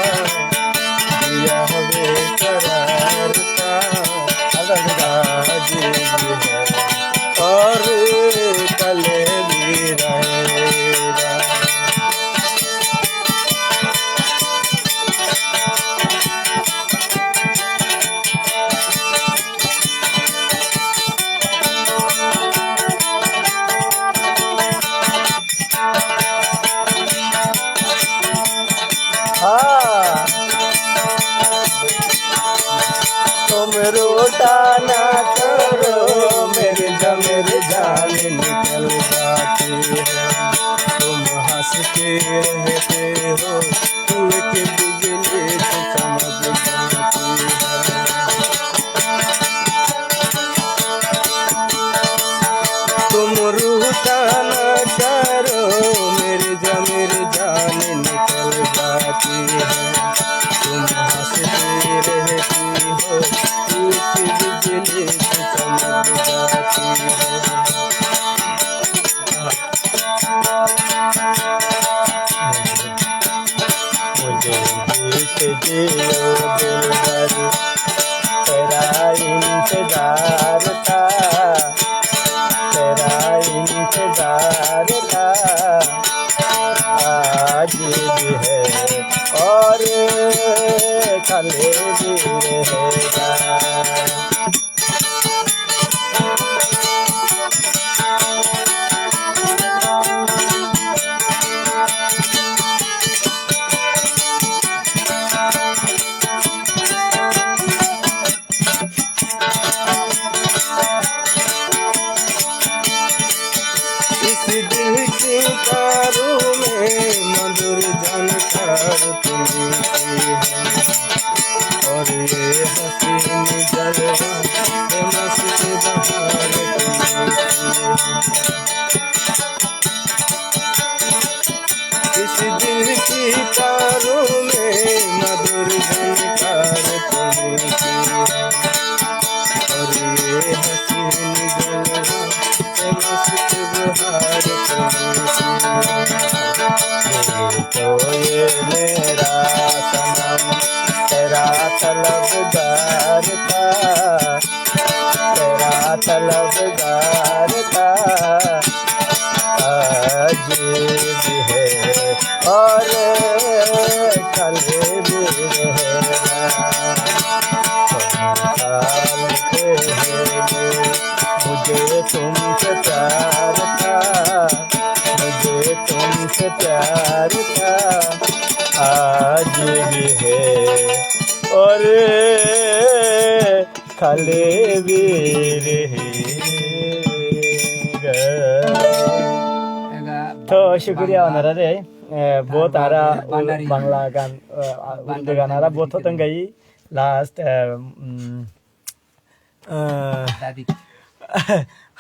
जिया बेकरार था, आज भी है और कल भी रहेगा। हाँ। तुम रूठा ना करो, मेरी जा-, मेरी जान निकल जाती है। तुम हंसते रहते हो, तू एक बिजली से चमक जाती है। तुम रूठा ना करो, मेरी जा-, मेरी जान निकल जाती है। तुम हंसती रहती हो, धूप बिजली से चमक जाती है। मुझे जीत जियो दिलबर, तेरा इंतजार था, तेरा इंतजार था, आज भी है और कल भी रहेगा। इस दिल के तारों में मधुर झनकार तुम्ही की है, और ये हसीन जलवा, ये मस्त बहार तुम्ही की है। इस दिल की तारों में मधुर झनकार तुम्ही की है, और ये हसीन जलवा, ये मस्त बहार तुम्ही की है। तो ये मेरा सनम तेरा तलबगार था, तेरा तलबगार था, आज भी है और कल भी रहेगा। तुम साल पहले मुझे तुमसे प्यार था, मुझे तुमसे प्यार था, आज भी है और कल भी रहेगा। Tó cúkuriya onoráre, e, bóut añára Bangla gan, e, Urdu gan añára bóut hotón gaiyí. Last, e, mm, e,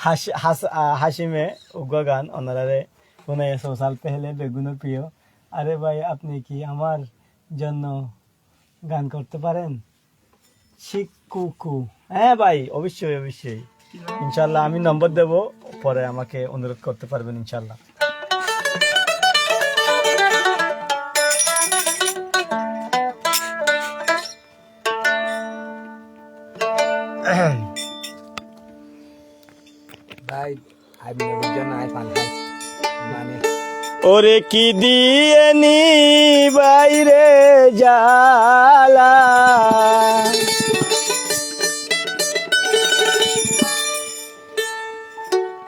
Hash-, Has-, a, Hashime uggúa gan onoráre fúnaiye, só sal pehle beggúnor priyo. আরে ভাই, আপনি কি আমার জন্য গান করতে পারেন? শিক্ষক। হ্যাঁ ভাই, অবশ্যই, অবশ্যই। ইনশাআল্লাহ, আমি নম্বর দেব, পরে আমাকে অনুরোধ করতে পারবেন ইনশাআল্লাহ। ভাই, আমি বুঝলাম না, আমি পান খাই। মানে ওরে কি দিয়ে নিবাই রে জ্বালা,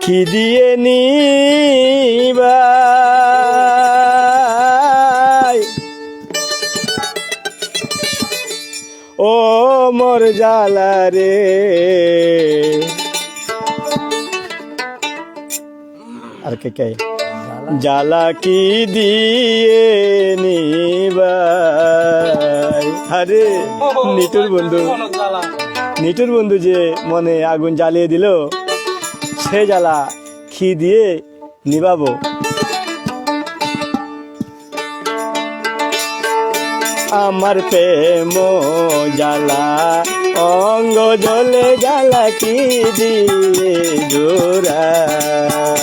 কি দিয়ে নিবাই ও মোর জ্বালা রে। আর কে কে? জ্বালা কি দিয়ে নিবাই? আরে, নিঠুর বন্ধু, নিঠুর বন্ধু যে মনে আগুন জ্বালিয়ে দিল, সে জ্বালা ki diye nibaibo? Amar prem jala, ong jole jala ki diye jurai.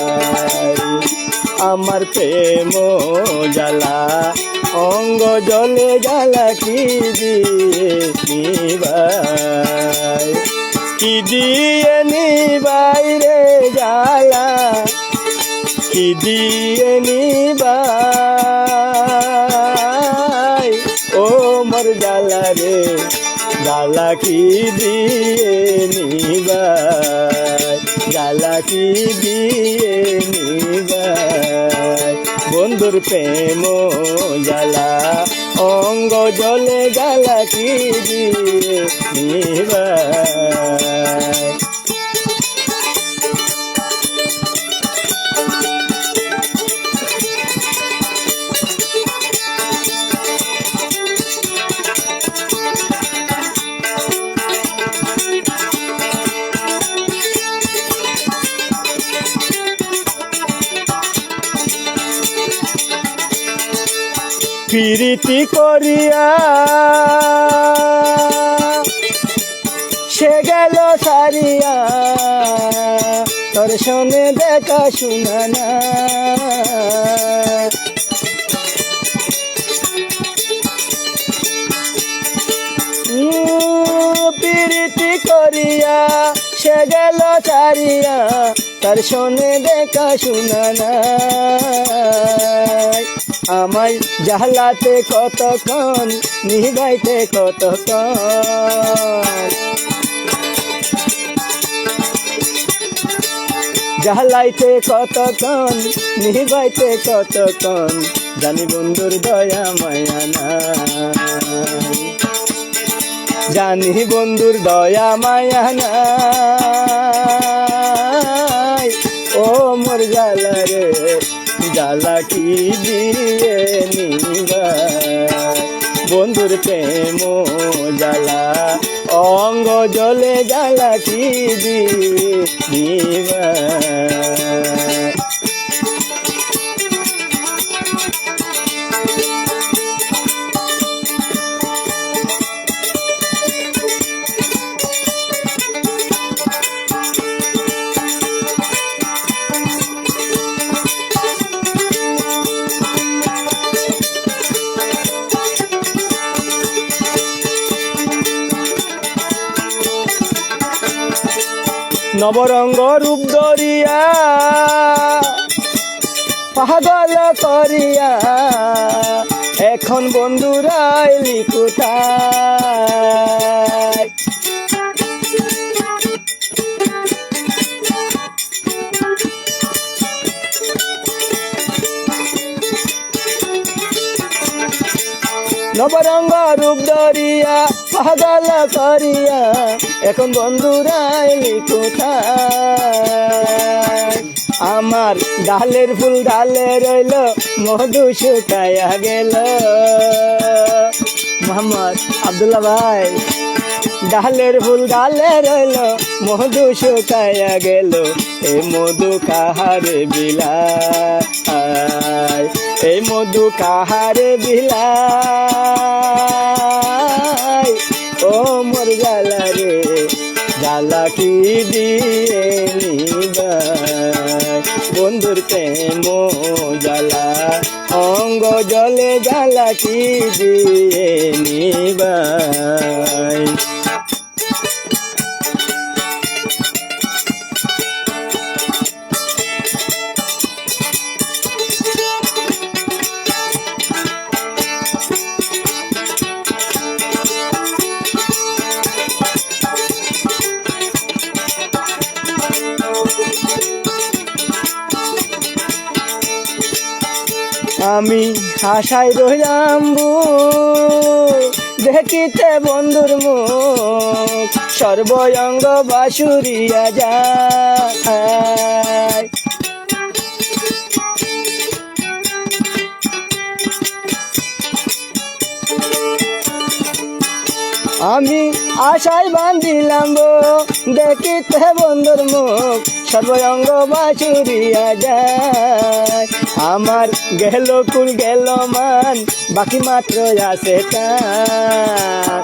Amar prem jala, ong jole jala ki diye nibai. Ki diye nibai re jala, ki diye nibai. O mor jala re, jala ki diye nibai, jala ki diye nibai. Bondhur prem jala, ong jole jala ki diye nibai. Piriti koriya, se gelo sariya, tor sone deka suna nai. Piriti koriya, se gelo sariya, tor sone deka suna nai. Amai jalate kotokkon, nibaite kotokkon. Jalate kotokkon, nibaite kotokkon, zani bondhur doya maya nai. Zani bondhur doya maya nai. O mor jala re, jala ki diye nibai. Bondhur prem jala, ong jole jala ki diye nibai. Noborong rup doriya, pagol koriya, ekhon bondhur aili kutái? Noborong rup doriya, pagol koriya, ekhon bondhur aili kutái? Amar dhalor ful dhale roilo, modhu sukaiya gelo. Muhammad Abdullah bái, dhalor ful dhale roilo, modhu sukaiya gelo, e modhu kahare bilai, e modhu kahare bilai. O mor jala re, jala ki diye nibai, bondhur prem jala, ong jole jala ki diye nibai. Ami acai roilam bu dekíte bondhur muk, sorbo ong bacuriya zai. Ami acai bandilam bu dekíte bondhur muk, Sarbo ongo bacuriya zai, amar gelo kul gelo man, baki matro asé tan.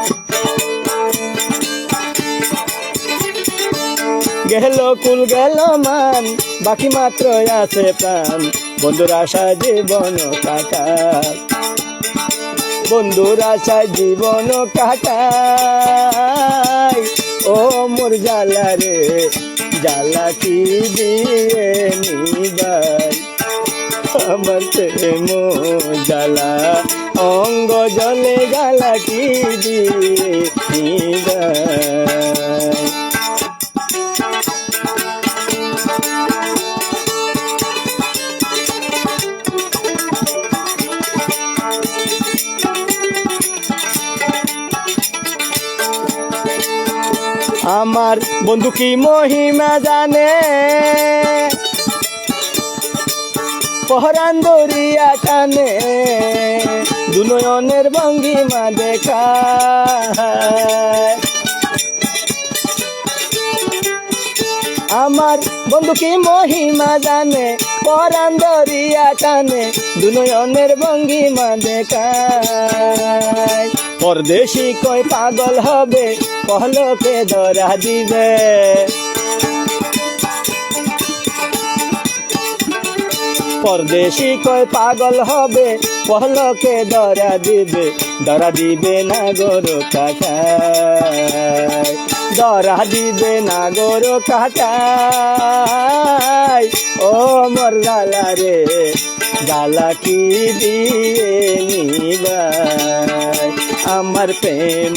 Gelo kul gelo man, baki matro asé pran, bondúr acá zibon katai. Bondúr acá zibon katai, ó mor zala re, zala ki diye nibai. Amar prem zala, ongo zole zala ki diye nibai. Amar bondú ki mohima zane, fohran doriya tane, du noyoner bongima dekai. Amar bondú ki mohima zane, fohran doriya tane, du noyoner bongima dekai. Pordeci hoi pagol hobe, pohloke dora dibe. Pordeci hoi pagol hobe, pohloke dora dibe, dora dibe na goro katai, dora dibe na goro katai. Ó mor zala re, zala ki diye nibai. Amar prem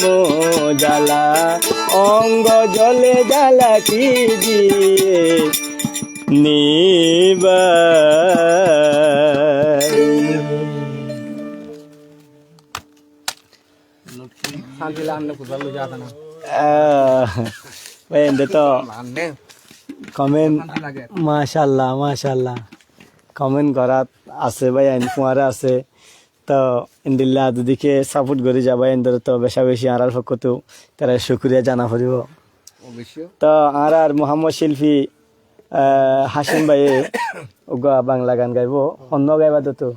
zala, ongo zole zala ki diye nibai. Ah, bái, ende to comment, mashallah, mashallah. Comment gorat asé bái, ain fuara asé. To endilla zodi ke support gori za bái, endilla to beca beci añárar fokkóttu tarare cukuriya zana foribo. Oboicco. To añárar Muhammod Shilpi, ah, Hacim báiye uggwá bangla gan gaibo, honno gaiba de to.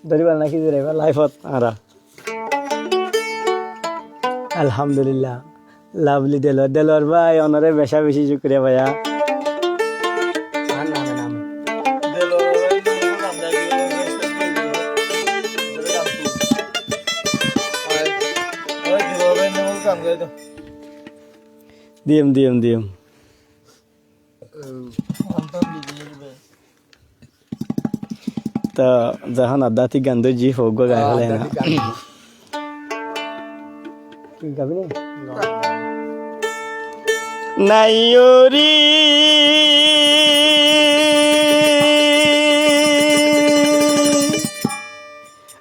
Dóriba naki dóriba, live ot añára. Alhamdulillah. Lovely Delwar. Delwar bái, onore beca beci cukuriya bái. Diyum, diyum, diyum. To zehón addáti gan dóijji, fouggúa gai félai na. Tui gabi na? Naiyori,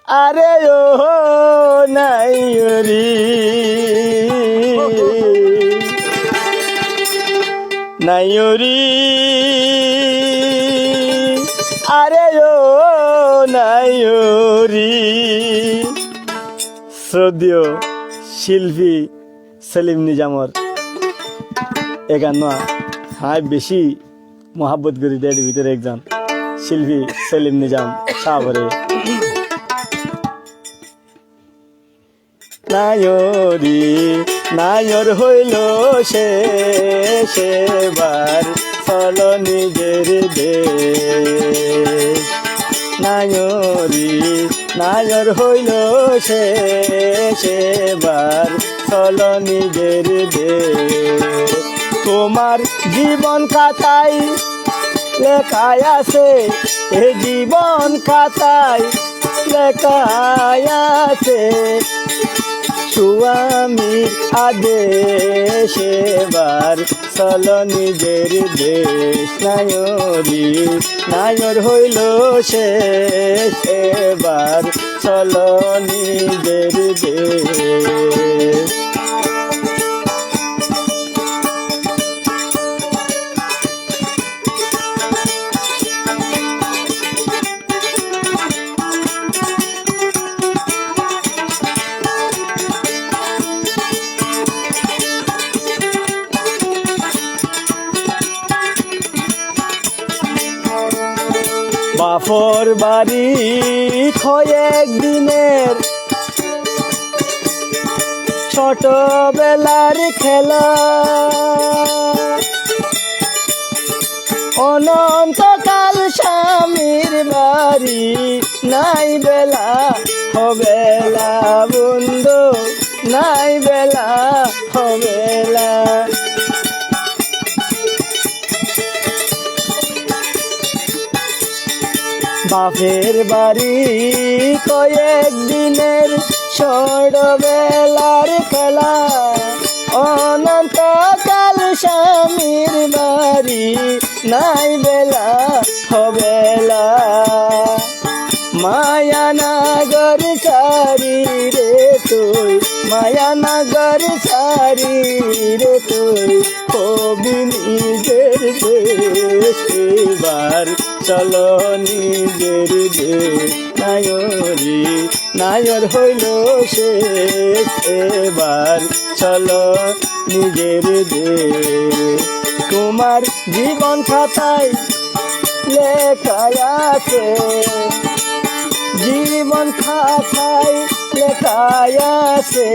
are o naiyori, naiyori, are o naiyori. Sroddheyo Shilpi Selim Nizamor e gan uwá añí beci muhábbot gorí de, er bútore ekzon Shilpi Selim Nizam sábore. Naiyori, naiyor hoilo cec ebar, solo nijer dec. Naiyori, naiyor hoilo cec ebar, solo nijer dec. Tumar zibon káthat leká asé, e zibon káthat leká asé, suamir adec ebar, solo nijer dec. Naiyori, naiyor hoilo cec ebar, solo nijer dec. বাফর বাড়ি কয়েক দিনের ছোটবেলার খেলা, অনন্তকাল স্বামীর বাড়ি, নাই বেলা হবেলা বন্ধু, নাই বেলা হবেলা। বাফের বাড়ি কয়েক দিনের ছোটবেলার খেলা, অনন্তকাল স্বামীর বাড়ি, নাই বেলা হবেলা। মায়ানগর ছাড়ি রে তুই, মায়ানগর ছাড়ি রে তুই, হবি নিজের দেশ এবার। চলো নিজের দেশ, নায়রি, নায়র হইল শেষ এবার। চলো নিজের দেশ। তোমার জীবন খাতায় লেখা আছে, জীবন খাতায় লেখা আছে,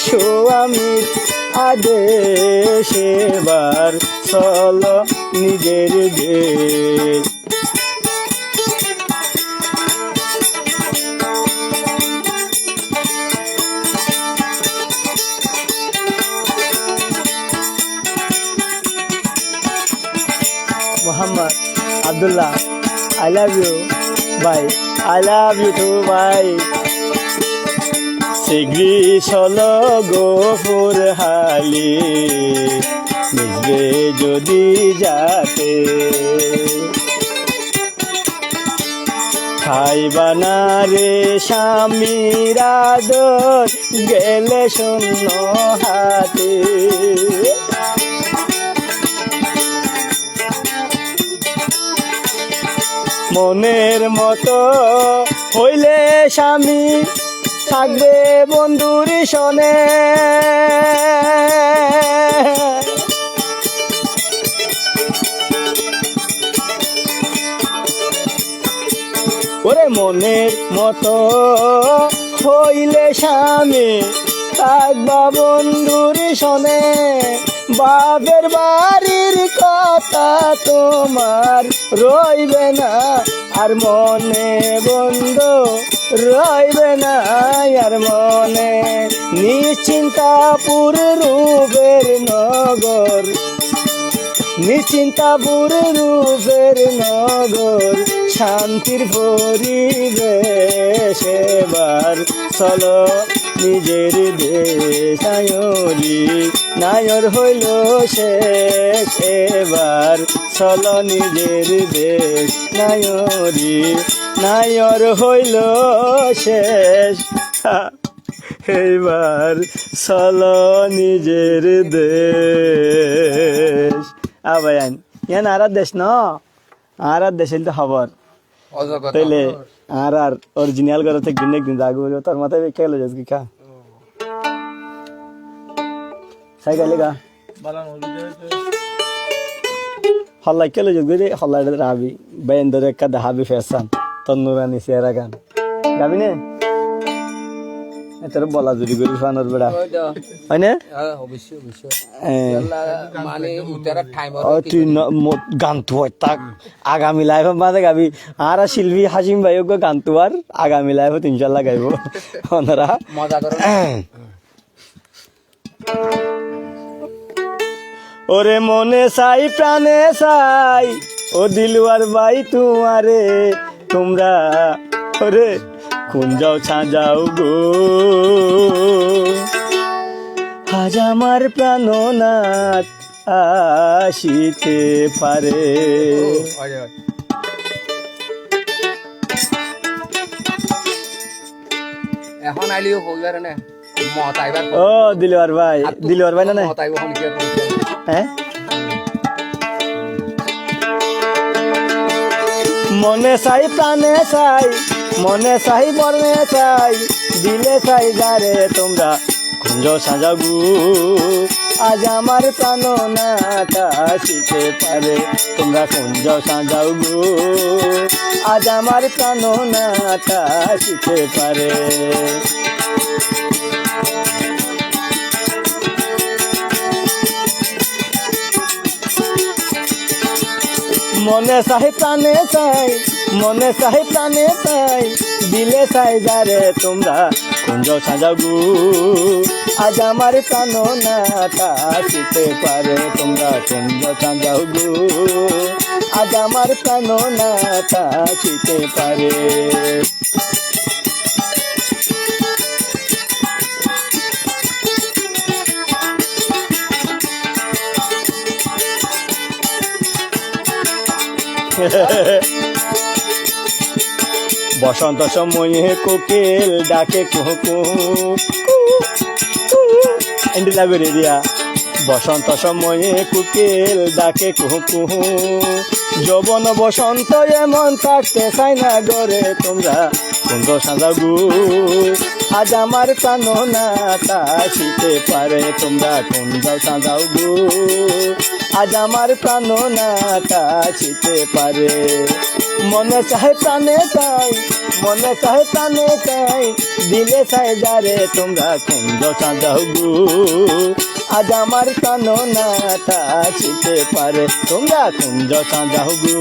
স্বামীর আদেশ এবার। চলো নিজের দেশ। মোহাম্মদ আব্দুল্লাহ, I love you ভাই, I love you too ভাই। সিগরি সল গফুর হালি, মিজবে যদি যাতে। খাইবা না রে স্বামীর আদর, গেলে শূন্য হাতে। মনের মতো হইলে স্বামী, থাকবে বন্ধুর সনে। ওরে মনের মতো হইলে স্বামী, থাকবা বন্ধুর সনে। বাপের বাড়ির কথা তোমার রইবে না আর মনে বন্ধু, রইবে না আর মনে। নিশ্চিন্তাপুর রূপের নগর, নিশ্চিন্তাপুর রূপের নগর, শান্তির পরিবেশ এবার। চলো নিজের দেশ নায়রি, নায়র হইল শেষ এবার। চলো নিজের দেশ নায়রি, নায়র হইল শেষ। এইবার চলো নিজের দেশ। আ ভাইয়াইন, ইয়ান আরার দেশ ন, আরার দেশ অইল তো খবর। অজগর তাইলে খবর। আরার অরিজিনাল ঘর থাকি একদিন যাগো, তোর মাথায় খেয়াল অই যাস কি কা? সাইকেলে গা। বালা নদী যাইতে। হল্লা খেলে যোগ দে, হল্লা এটা রাবি। বেন ধরে একটা দেখাবি ফ্যাশন। তোর নুরানি চেহারা গান। গাবি নে? এ, তোর বলা জুড়ি করি ফানোর বেড়া। ওই তো। হয় না? হ্যাঁ, অবশ্যই, অবশ্যই। এ। ইয়াল্লা, মানে, উতারা টাইম ও, হবে তুই কি ন-, ম-, গান তো হয়, তাক। আগামী লাইফে মাঝে গাবি। আর শিল্পী হাসিম ভাই ওকে গান তো আর আগামী লাইফে ইনশাল্লাহ গাইবো। ওনারা। মজা করো। ওরে মনে চাই প্রাণে চাই, ও দিলওয়ার ভাই তোমারে, তোমরা ওরে কোন যাও সাজাও গো, আজ আমার প্রাণনাথ আসিতে পারে। এখন আইলেও হইবার না। মত আইবার পর। ও, দিলওয়ার ভাই, আর তো দিলওয়ার ভাই না, না? মত আইব, হন কি আর বলছে? হ্যাঁ? মনে চাই, প্রাণে চাই, মনে চাই, মরণে চাই, দিলে চাই যারে তোমরা, Kunzó sañzá gú, aijja amár pran nata asíte fare. Tumra kunzó sañzá gú, aijja amár pran nata asíte fare. Mone sahe prane sai, mone sahe prane sai, dile sai zare tumra kunzó sañzá gú, aijja amár pran nata asíte fare. Tumra kunzó sañzá gú, aijja amár pran nata asíte fare. Bosonto somoye kukil dake kuhu kuhu, kuhu kuhu. Endilla gorí diya. Bosonto somoye kukil dake kuhu kuhu. Zobon bosonto emon tákte sai na gore. Tumra kunzó sañzá gú, aijja amár pran nata asíte fare. Tumra kunzó sañzá gú, aijja amár pran nata asíte fare. Mone sahe prane sai, mone sahe prane sai, dile sai zare tumra kunzó sañzá gú, aijja amár pran nata asíte fare. Tumra kunzó sañzá gú,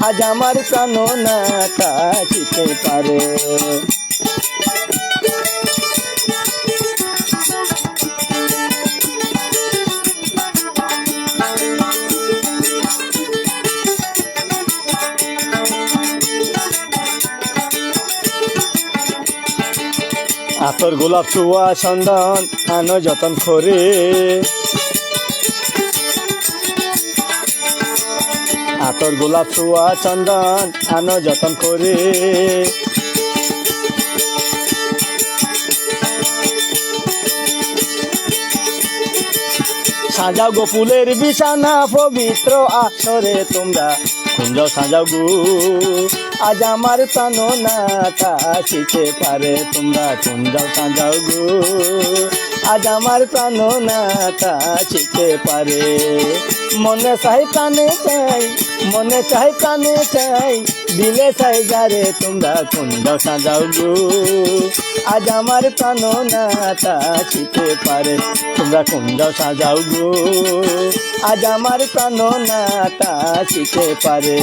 aijja amár pran nata asíte fare. Ator gulaf suwa sondon ano joton kori. Ator gulaf suwa sondon ano joton kori. Sañzá gú fuler bisana fobitro asore. Tumra kunzó sañzá gú, aijja amár pran nata asíte fare. Tumra kunzó sañzá gú, aijja amár pran nata asíte fare. Mone sahe prane sai, mone sahe prane sai, dile sai zare tumra kunzó sañzá gú, aijja amár pran nata asíte fare. Tumra kunzó sañzá gú, aijja amár pran nata asíte fare.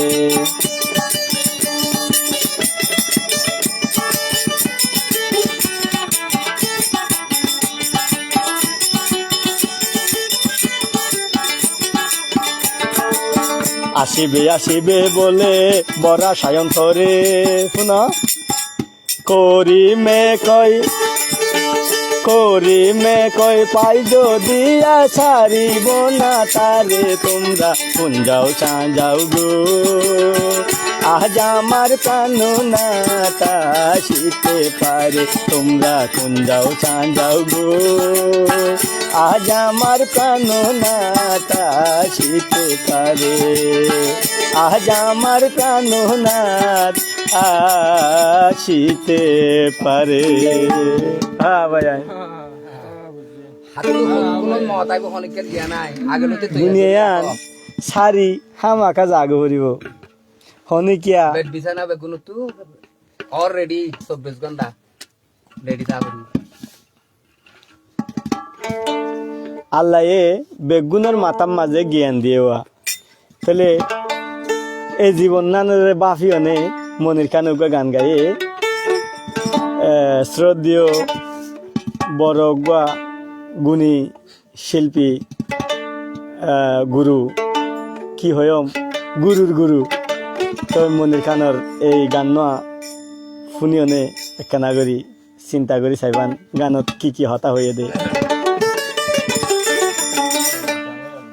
Asíbe asíbe bole bora sayontore. Fúno. Korime koi, korime koi, fai zodi asaribo na tare. Tumra kunzó sañzá gú, aijja amár pran nata asíte fare. Tumra kunzó sañzá gú, aijja amár pran nata asíte fare. Aijja amár pran nata asíte fare. Há bái, añí. Háttu hon-, honó mot aibo, honikka diya nai. Age loite toi duniyayan sari hámaka zaga foribo. Honikka. Bed bisana beggúnottu already sobbic gonta ready tha foribo. Allaye beggúnor matár mazé giyan diyé wa. Tóile e zibon nánore báfi one Monir Khan uggúa gan gaiyé. E, sróddeyo boro uggúa guni cílpi, e, guru, ki hoiyóm, gurur guru. Tói Monir Khanor ei gan uwá fúni one ekkána gorí sinta gorí saibán, ganot ki ki hotá hoiyé dé.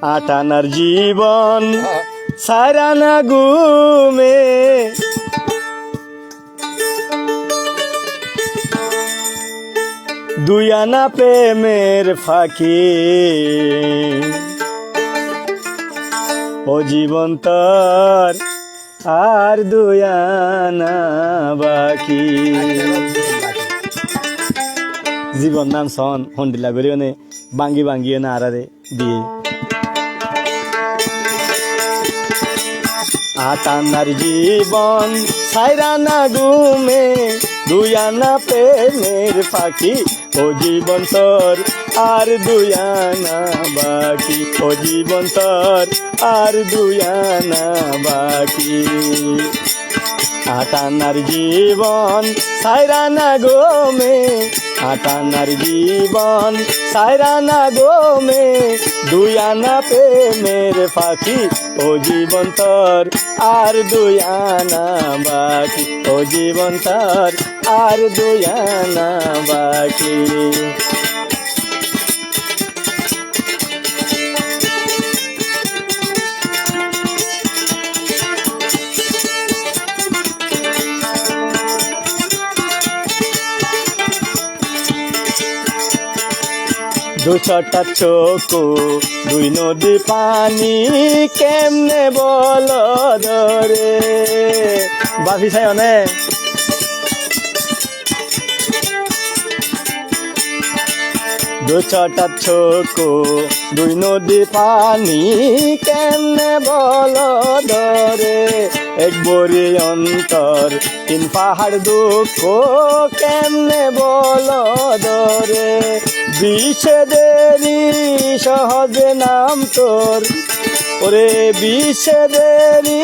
Añçanar zibon, sairana gume, dui ana premer faki. Ó zibon, tor ar dui ana baki. Zibon nán soón, hondilla gorí óne báñgi báñgi óne añáráre diyé. Añárar zibon sair ana gume, dui ana premer faki, ó zibon tor ar dui ana baki, ó zibon tor ar dui ana baki. Añárar zibon sair ana gume, añárar zibon sair ana gume, dui ana premer faki, ó zibon tor ar dui ana baki, ó zibon tor ar dui ana baki. Dui sóta sóku, dui nodi faní, kemne bolo dóre. Báfi sai óne. Dui sóta sóku, dui nodi faní, kemne bolo dóre. Ek bori ontor, tin fahár dukko, kemne bolo dóre. Bicce deri sohóz nam tor, ore bicce deri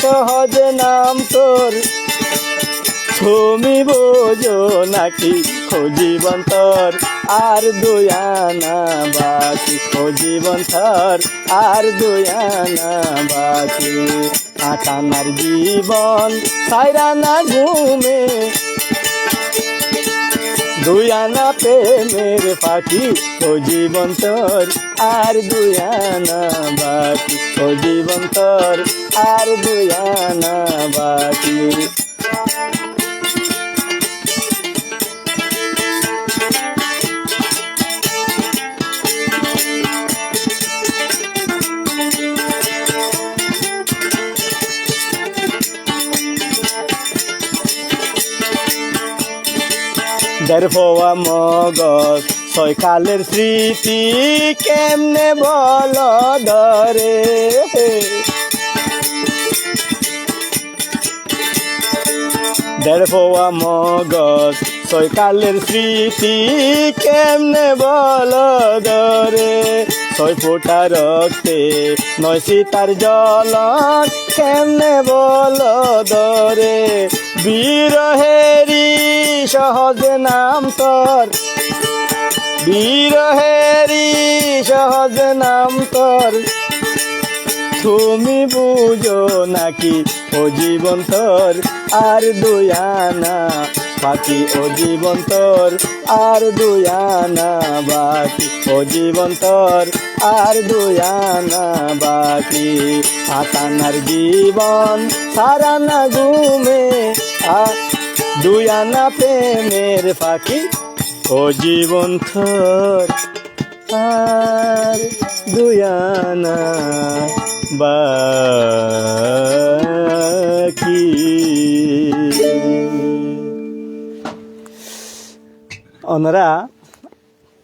sohóz nam tor. Tumi buzó naki, ó zibon tor ar dui ana baki, ó zibon tor ar dui ana baki. Añárar zibon sair ana gume, dui ana premer faki, ó zibon tor ar dui ana baki, ó zibon tor ar dui ana baki. Der fua mogos soi kaler sriti, kemne bolo dóre. Der fua mogos soi kaler sriti, kemne bolo dóre. Soi futa rokte noi sitar zolon, kemne bolo dóre. Biroheri sohóz nam tor, biroheri sohóz nam tor. Tumi buzó naki, ó zibon tor ar dui ana baki, ó zibon tor ar dui ana baki, ó zibon tor ar dui ana baki. Añárar zibon sair ana gume, a, dui ana premer faki, ó zibon tor ar dui ana baki. Ónora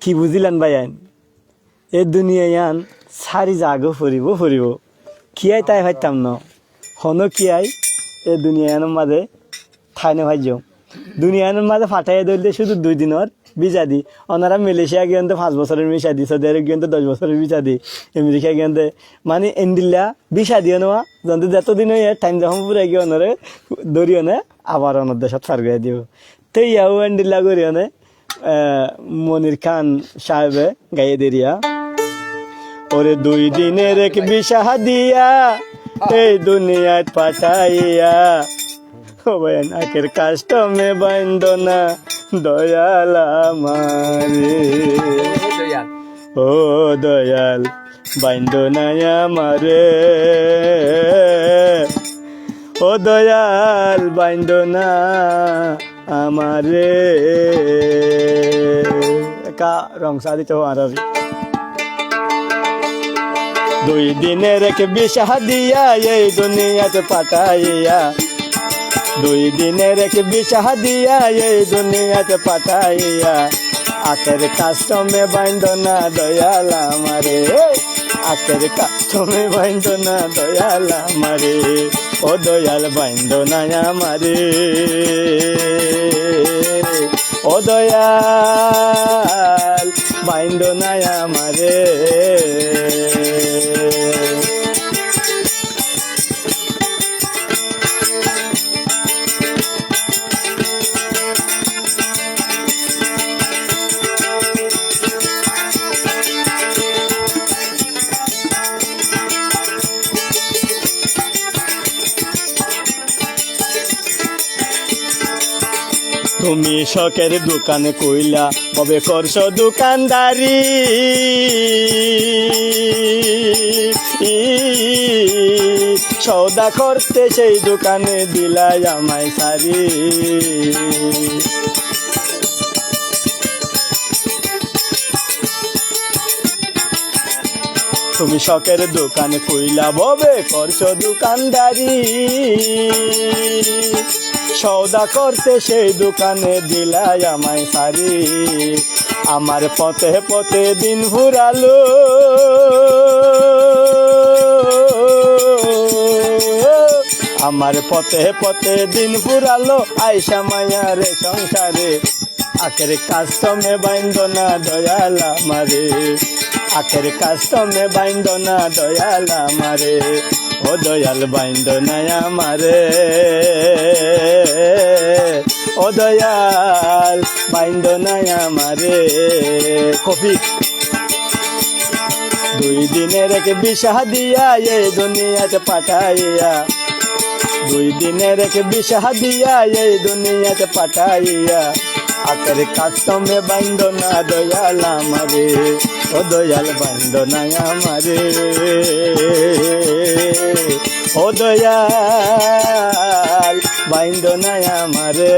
ki buzílan báiyain? E duniya yián sári zagói foribóu, foribóu. Kiyá tái faittám noó. Honó kiyá e duniya yiánor mazé tái no faijjum. Duniya yiánor mazé fathái dóilde cúdu dui dinor bisa di. Ónora Malaysia giyónde fañs bosóror bisa di, Saudi Arab giyónde doc bosóror bisa di, America giyónde, mani endilla bisa di ónora, zende zeto din óiye, thaim zehón furai giyé ónore dóri óne abar ónor decót far gorí dibou. Te yau endilla gorí óne, e, Monir Khan sáhebe gaiyé dé eriya. Ore dui dinor ek bisa diya, ei duniyait fataiya. Ó báiyain, aker kastome baindó na doyal amare. Ó doyal. Ó doyal, baindó na amare. Ó doyal, baindó na amare. Ekka rong sa dito faro. Dui dinor ek bisa diya, ei duniyait fataiya. Dui dinor ek bisa diya, ei duniyait fataiya. Aker kastome baindó na doyal amare, aker kastome baindó na doyal amare, ó doyal baindó na amare, ó doyal baindó na amare. Tumi cóker dukan kúila, bóbe korcó dukandari. Sóda korte sei dukane dila amai sari. Tumi cóker dukan kúila, bóbe korcó dukandari. Sóda korte sei dukane dila amai sari. Amar fote fote din furalo, amar fote fote din furalo, aisha maiyar songsare. Aker kastome baindó na doyal amare, aker kastome baindó na doyal amare, ó doyal baindó na amare, ó doyal baindó na amare. Kofi. Dui diner ek bisa diya ei duniyat fataiya, dui diner ek bisa diya ei duniyat fataiya. Aker kastome baindó na doyal amare, ó doyal baindó na amare, ó doyal baindó na amare.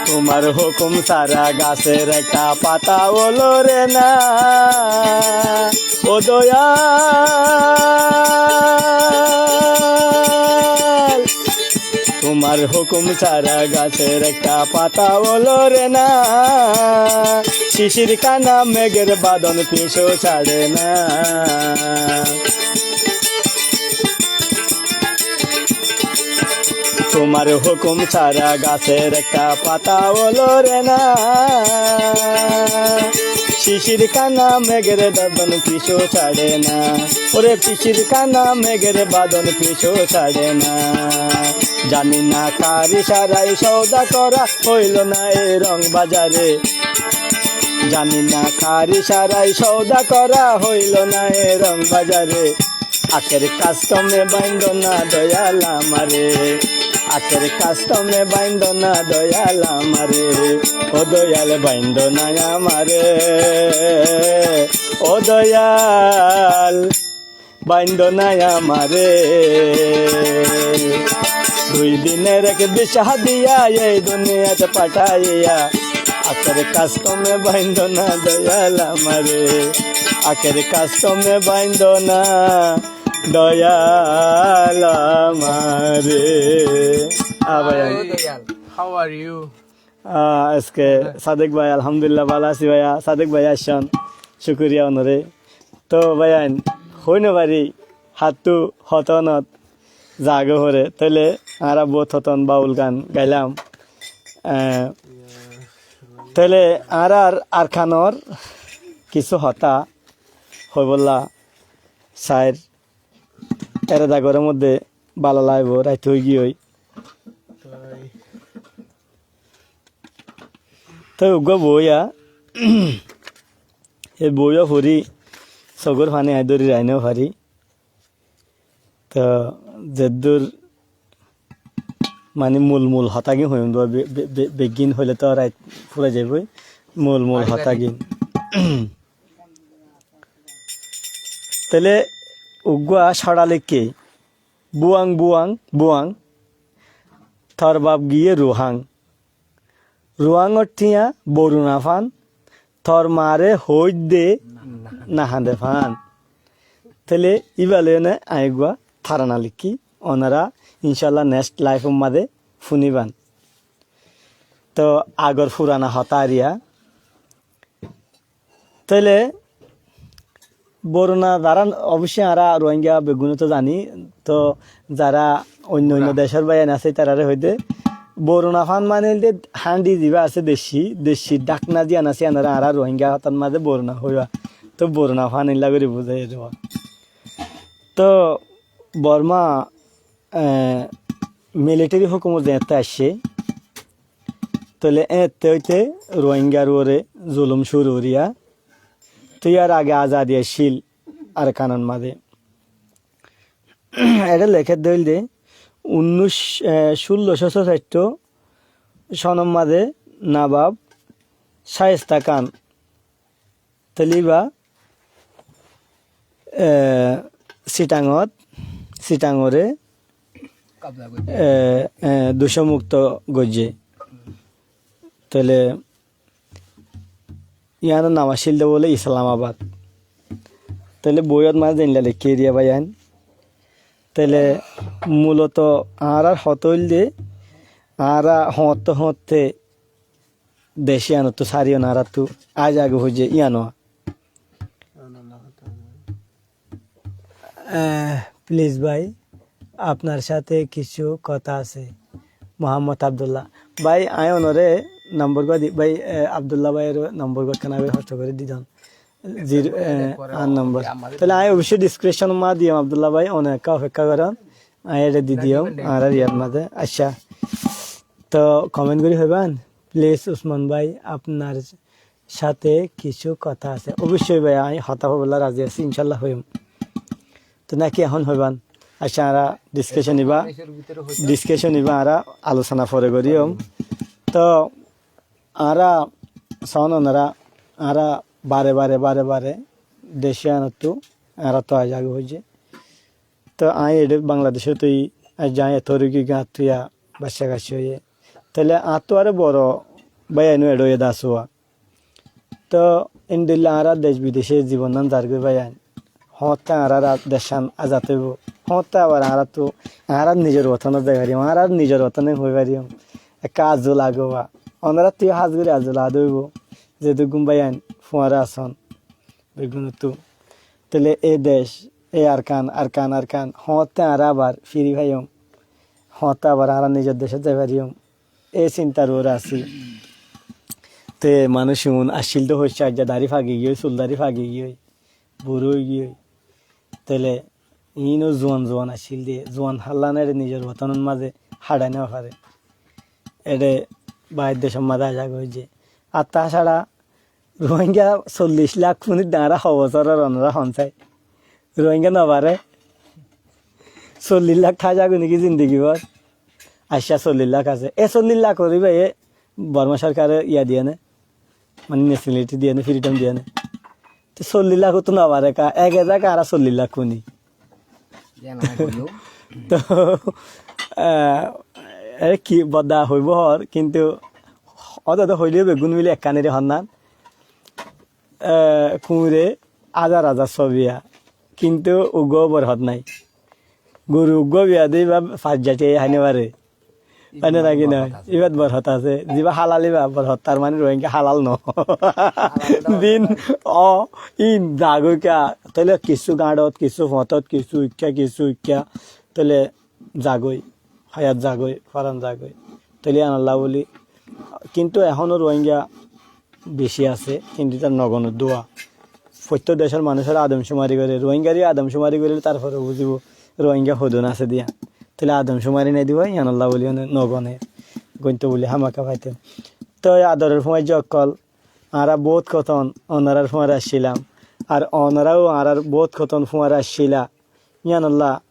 Tumar hukum sára gaser ekta pata ó lore na, ó doyal. Tumar hukum sára gaser ekta pata ó lore na, cicir kana megor badon fisu sare na. Tumar hukum sára gaser ekta pata ó lore na, cicir kana megor badon fisu sare na. Ore cicir kana megor badon fisu sare na. Zani na kar icarai sóda gora óilo na ei rong bazare. Zani na kar icarai sóda gora óilo na ei rong bazare. Aker kastome baindó na doyal amare, aker kastome baindó na doyal amare, ó doyal baindó na amare, ó doyal baindó na amare. Dui diner ek bisa diya ei duniyat fataiya. Aker kastome baindó na doyal amare, aker kastome baindó na doyal amare. Ah, bhai, Hello, Doyal. How are you? Ah, aijke Sadek bhai, alhamdulillah, bála así bhaiya. Sadek bhai aiccón, cúkuriya ónore. Tó báiyain, hoi no fari, háttú hotónot zagói fore, tóile añára bout hotón baul gan gailam. Eh, tóile añárar Arkanor kissú hotá hoibólla sair, erada gorór modde bála laibo, rait ói giyói. Toi uggúa boóiya, e boóiya fori sogór faní aññí dóri raái no fari. Toi zeddúr mani mul mul hotágin hoiyúm dé, be-, be-, be-, beggín hoilé toi rait fúrai zaibói. Mul mul hotágin. Tóile uggúa córa leikké, Buang, buang, buang, tor baf giyé Ruhang. Ruhangor thiañ boru nafán, tor maaré hoóidde nahañde fán. Tóile íba loiyóne aññí eggúa tarana likkí, onora incálla next life or mazé fúniban. Toóu agor furana hotá ar iyá. Tóile boruna zará, oboiccí añára Ruáingga beggúne toóu zaní, toóu zará oinno oinno decór báiyain asé, ítararé hoóide boruna fán mane óilde hañçi zibá asé, decci, decci dhákna ziyán asé, yíanore añára Ruáingga hotár mazé boruna hoóiba. Toóu boruna fán eilla gorí buzáiye dé. Toóu Borma, e, militeri hókumot zeéñtte aiccé, tóile éeñtte óite Ruáinggar uore zulum cúru óiye. Tóu yar age azadi accíl Arkanor mazé. Eçé lekédde óilde, unnúic, e, cúllo cót saittó sonor mazé Nabab Cáista Kan tóile íba, e, Sitangot, Sitangoré, e, e, ducómukto goijjé. Tóile yíanor nam accíl dé bóle Islamabad. Tóile boiyót mazé zeilla leikké eriya báiyain. Tóile muloto añárár hotá óilde, añára hoóñtte hoóñtte dec yíanottú sáriyon añáráttu aázaga foijjé yían. এহ, প্লিজ ভাই, আপনার সাথে কিছু কথা আছে। মোহাম্মদ আব্দুল্লাহ। ভাই, aññí onoré nombor gua di, bái, e, Abdullah báiyor nombor gua ekkán aññí hosto gorí di don. Zir-, e, ar nombor. Tóile aññí oboiccí diskiripcon or mazé diyum, Abdullah bái, one ekká ofekká goron, aññí eçé di diyum, añárar iyar mazé. Accá. Toóu koment gorí hoibán, please Usman ভাই, আপনার সাথে কিছু কথা আছে। Oboiccí bái, aññí hotá hoibolla razi así, incálla hoiyum. Toóu náki ehón hoibán? Accá, añára diskecon ibá, diskecon ibá añára alosona fore goríyum. Toóu añára soón onora, añára bare bare, bare bare dec yíanottú añáráttu aázaga foijjé. Toóu aññí eçé Bangladecóttu aijja aññí eto rugi gañttú yá bacca gacca óiye. Tóile añáttu aró boro báiyain ó eçé óiye dé asé. Toóu endilla añára dec bidecé zibonnán zargói báiyain. Hoóñtte añárar decán azad óibo. Hoóñtte abar añáráttu, añárar nizor wotonot zai fariyum, añárar nizor wotoné hoi fariyum. Ekká azzul agówa. Onoráttu yó hás gorí azzul agówa óibo. Zedún báiyain fúañra asón beggúnottú. Tóile e dec, e Arkan, Arkan, Arkan, hoóñtte añára abar firi faiyum, hoóñtte abar añára nizor decót zai fariyum, e sintar uore así. Te manúic un accíl dé hoiccá, aijja dari fagi giyói, sul dari fagi giyói, burá ói giyói. Tóile iín ó zuan zuan accíl dé, zuan hálla né eçé nizor wotonor mazé haçai no fare. Eçé bair decór mazé aázaga óiye. Ar taçaça Ruáingga sollic lak fúnir dé añára ho bosór or, onora hoón sai. Ruáingga no fare. Sollic lak táizago né ki zindigi bór? Accá, sollic lak asé. E sollic lak or íbaye Borma sorkare iya diye né? Mani necionaliti diye né, firidom diye né? Te sollic lak ottu no fare ká, ek ezak añára sollic lak fúni. Toóu, e, e ki bodda hoibó hoór, kintu ódode hoilé beggún mili ekkán eri honnán. E, kuñre ázar ázar sobiya, kintu uggúa borhot nái. Goru uggúa biya de íba fañs zati hái no fare. Hoi né náki no? Íbat borhot asé. Zibá halal íba borhot, tar mane Ruáingga halal no. Din, o, in zagói ká, tóile kissú gañçot, kissú foñtot, kissú ikká, kissú ikká, tóile zagói, hayat zagói, foran zagói. Tóile yíanolla bóli, kintu ehóno Ruáingga beci asé, kintu ítar nogon uddúa. Foittó decór manúicoré adom cumari goré, Ruáinggaré adom cumari goríle tarfore buzibó Ruáingga hodún asé diya. Tóile adom cumari nái diba, yíanolla bóli one nogone, gointo bóli hámaka faito. Toi adoror fúañijja ókkol, añára boóut kotón onorár fúañra accílam, ar onoráu añárár boóut kotón fúañra accíla. Yíanolla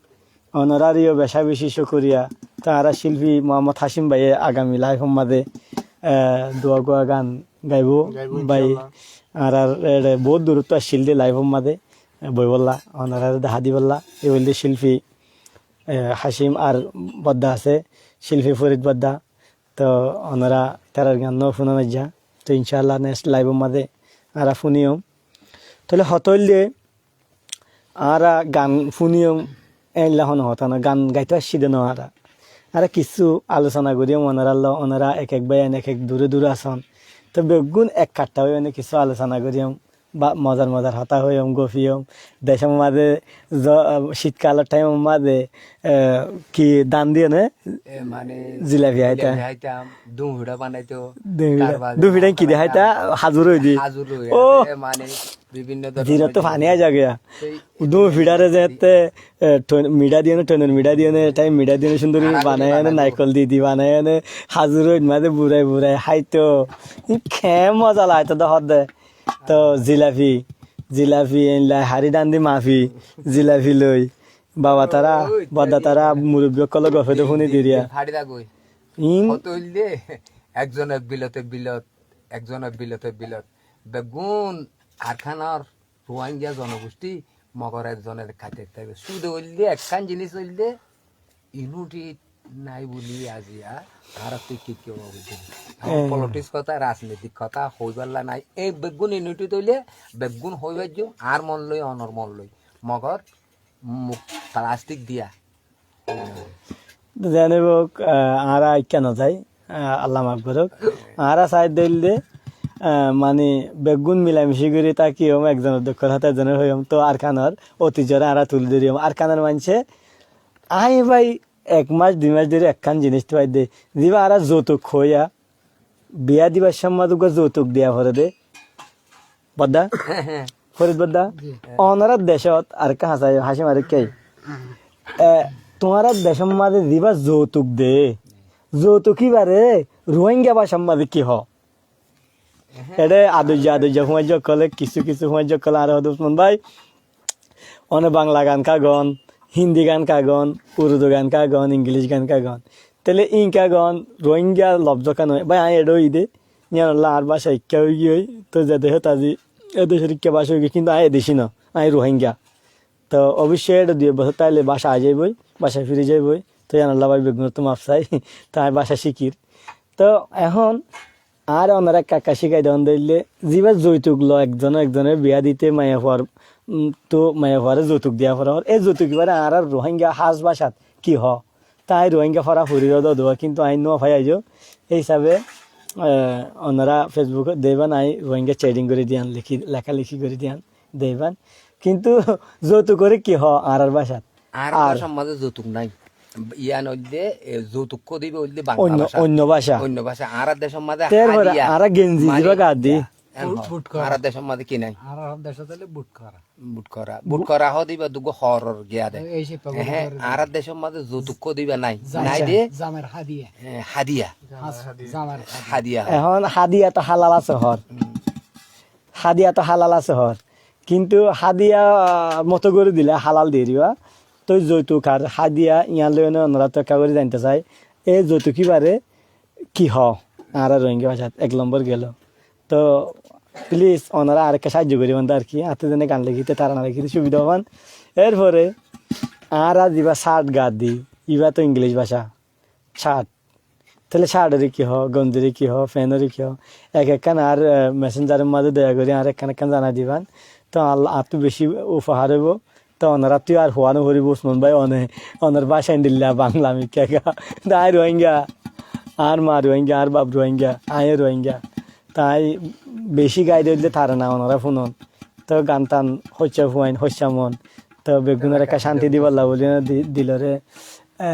onoráre yó becá beci cúkuriya. Te añára cílfi Muhammod Hácim báiye agami laif or mazé, e, duwa gua gan gaibó. Gaibó, bái, incállah. Añárar eçé boóut duróttu accíl dé laif or mazé, e, boibolla, onoráre dehá dibolla. E óilde cílfi e, Hacim ar Bodda asé, Cilfi Forid Bodda. Toh ónora ítarar gan no fúna maijja. Toh incálla next laibor mazé añára fúniyum. Tóile hotá óilde añára gan fúniyum, éilla hono hotá no, gan gaitó aiccí de no añára. Añára kissú alosona goríyum ónorar lói, ónora ek ek báiyain ek ek dure dure asón. Toh beggún ek kattá ói óine kissú alosona goríyum, ba mozar mozar hotá hoiyum, gofiyum. Decór mazé zo-, cítkal or thaim or mazé, e, ki dan diyé né? E, mane, zilafi háita. Zilafi háitam, dúñ fiçá banaitó. Dúñ fiçá. Tar baade dúñ fiçá ki de háita? Hazur ói de. Hazur ói. Ó! Ase, mane, bibinno dóronor zirot to fani ai zagói. Sei dúñ fiçáre zeéñtte, e, thon-, miçá diyé né, thonor miçá diyé né, thaim miçá diyé né, cúndor gorí banai ané, naikol di di banai ané, hazur ói mazé burai burai háito. Ki moza laito de hoó de. Toh zilafi, zilafi, éilla harí dandi mafi, zilafi loi. Baba tará, bodda tará, murubbi ókkole gofe de fúni diriya. Hotá óilde, ekzonor bilote bilot, ekzonor bilote bilot. Beggún Arkanor Ruáingga zonogucthí, Mogor ekzonor kaite táibo. Cúde óilde, ekkán zinis óilde, inuthit nái buli aziya, añárattú ki ki ówa buijjó. Ehón politiks hotá, rajnitik hotá hoibálla nái. Ei beggún inuthit óile, beggún hoi faijjum, añár mon loi, onor mon loi. Mogor muk plastik diya. Zene ók, ah, añára ikká no zai, ah, Allah maf gorók. Añára sai de óilde, ah, mani beggún milamici gorí táki hom, ekzonor dukkór hotá ekzone hoiyum, toh Arkanor otijore añára tuli dóriyum. Arkanor maincé, añí bái ek mac dui mac dóri ekkán zinis tuwai de, ziba añára zoutuk hoiya, biya dibar cómot uggwá zoutuk diya fore de. Bodda? Forid bodda? Ji. Onorar decót arekka hásai, Hacim arekka. E, tuáñrar decór mazé ziba zoutuk de, zoutuk ibare Ruáingga bácar mazé ki hoó? Eçé adoijja adoijja fuañijja ókkole, kissú kissú fuañijja ókkole añáre hoó de Usman bái, one Bangla gan ká goón, Hindi gan ká goón, Urdu gan ká goón, Ingilic gan ká goón. Tóile íin ká goón, Ruáingga lobzó ká noó. Bái, aññí eçé óiyi dé, yíanolla añár báca ikká óigiyoi. Toh ze decót azi, e decór ikká báca óigiyoi, kintu aññí e deci noó, aññí Ruáingga. Toh oboicco eçé dui ek bosór táile báca ai zaiboi, báca firi zaiboi. Toh yíanolla bái beggúnottú maf sai. Toh aññí báca cíkir. Toh ehón añáre onorá ekka ekka cíkai de ónde óile, ziba zoutuk lo, ekzone ekzonore biya dite maiyafuar, um, ttú maiyafuare zoutuk diya fore. E zoutuk ibare añárar Ruáingga hás bácat ki hoó? Toh aññí Ruáingga fora fori de dua, kintu aññí no fai aijó. Ei hísabe, eh, onorá Fesbukot deiban, aññí Ruáingga ceding gorí diyan, leki, lekáleki gorí diyan, deiban. Kintu zoutukore ki hoó añárar bácat? Añárar bácar mazé zoutuk nái. Yián óilde, e, zoutuk hoó de íba óilde Bangla báca. Oinno báca. Oinno báca. Añárar decór mazé hadiya. Añára genzi ziba gaddí. Butkora. Añárar decór mazé ki nái? Añárar decót óile butkora. Butkora. Butkora hoó de íba duggúa horor giya de. Ei, ei, añárar decór mazé zoutuk hoó de íba nái. Nái de. Zamar hadiya. E, hadiya. Zamar hadiya. Hadiya. Ehón hadiya toh halal asé hoór. Hadiya toh halal asé hoór. Kintu hadiya moto gorí dile halal diyé íba. Toi zoutuk ar hadiya yián loi onoráttu ekká gorí zainto sai. E zoutuk ibare ki hoó añárar Ruáingga bácat? Ek lombor gelo. Toh, plis, onorá arekka saijjo goríban de ar ki, añáttu zene gan lekíte, tarana lekíte cúbida óiban. Erfore añára ziba cát gaddí, íba toh Ingilic báca, cát. Tóile cát ore ki hoó, gonzire ki hoó, fen ore ki hoó? Ek ekkán añár, e, mesenjaror mazé doya gorí añáre ekkán ekkán zanai diban. Toh añáttu beci ufohár óibo. Toh onoráttu ar huá no foribó Usman bái, one, onor báca endilla Bangla mikká ga. Toh aññí Ruáingga, añár maa Ruáingga, añár baf Ruáingga, aññí Ruáingga. Toh aññí beci gai de óile tarana onorá fúnon. Toh gan tan hoicca fuain, hoicca mon. Toh beggúnore ekká cánti dibálla buli di-, dilore, e,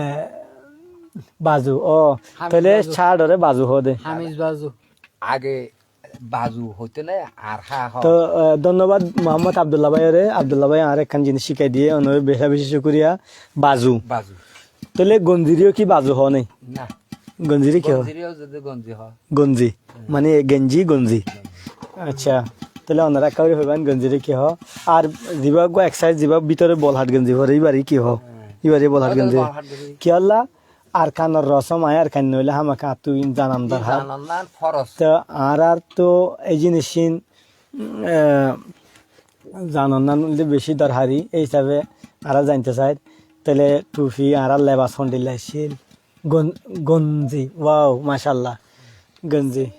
bazu, ó, tóile cát ore bazu hoó de. Hamiz bazu. Age bazu hoito na, ar há hoó. Toh, e, dónnobad Muhammod Abdullah báiyore. Abdullah báiye añáre ekkán zinis cíkai diyé, onore beca beci cúkuriya. Bazu. Bazu. Tóile gonzireyó ki bazu hoó né? Na. Gonzire ki hoó? Gonzireyó zodi gonzi hoó. Gonzi. Hmm. Mane genji, gonzi. Accá. Tóile onorá ekká gorí hoiban gonzire ki hoó. Ar ziba uggúa ek said ziba bútore bolhat genji fore, íbare ki hoó? Hmm. Íbare bolhat genji. Bolhat genji. Kiyólla? Arkanor rosom, aññí Arkan óile hámaká añáttu iín zanan dorhar. Zanan nan foros. Toh añáráttu ei zinisín, e, zanan nan óilde beci dorhari, ei hísabe añára zainto sair. Tóile thufi, añárar lebas hondilla accíl? Gon-, gonzi, wow, macállah. Gonzi.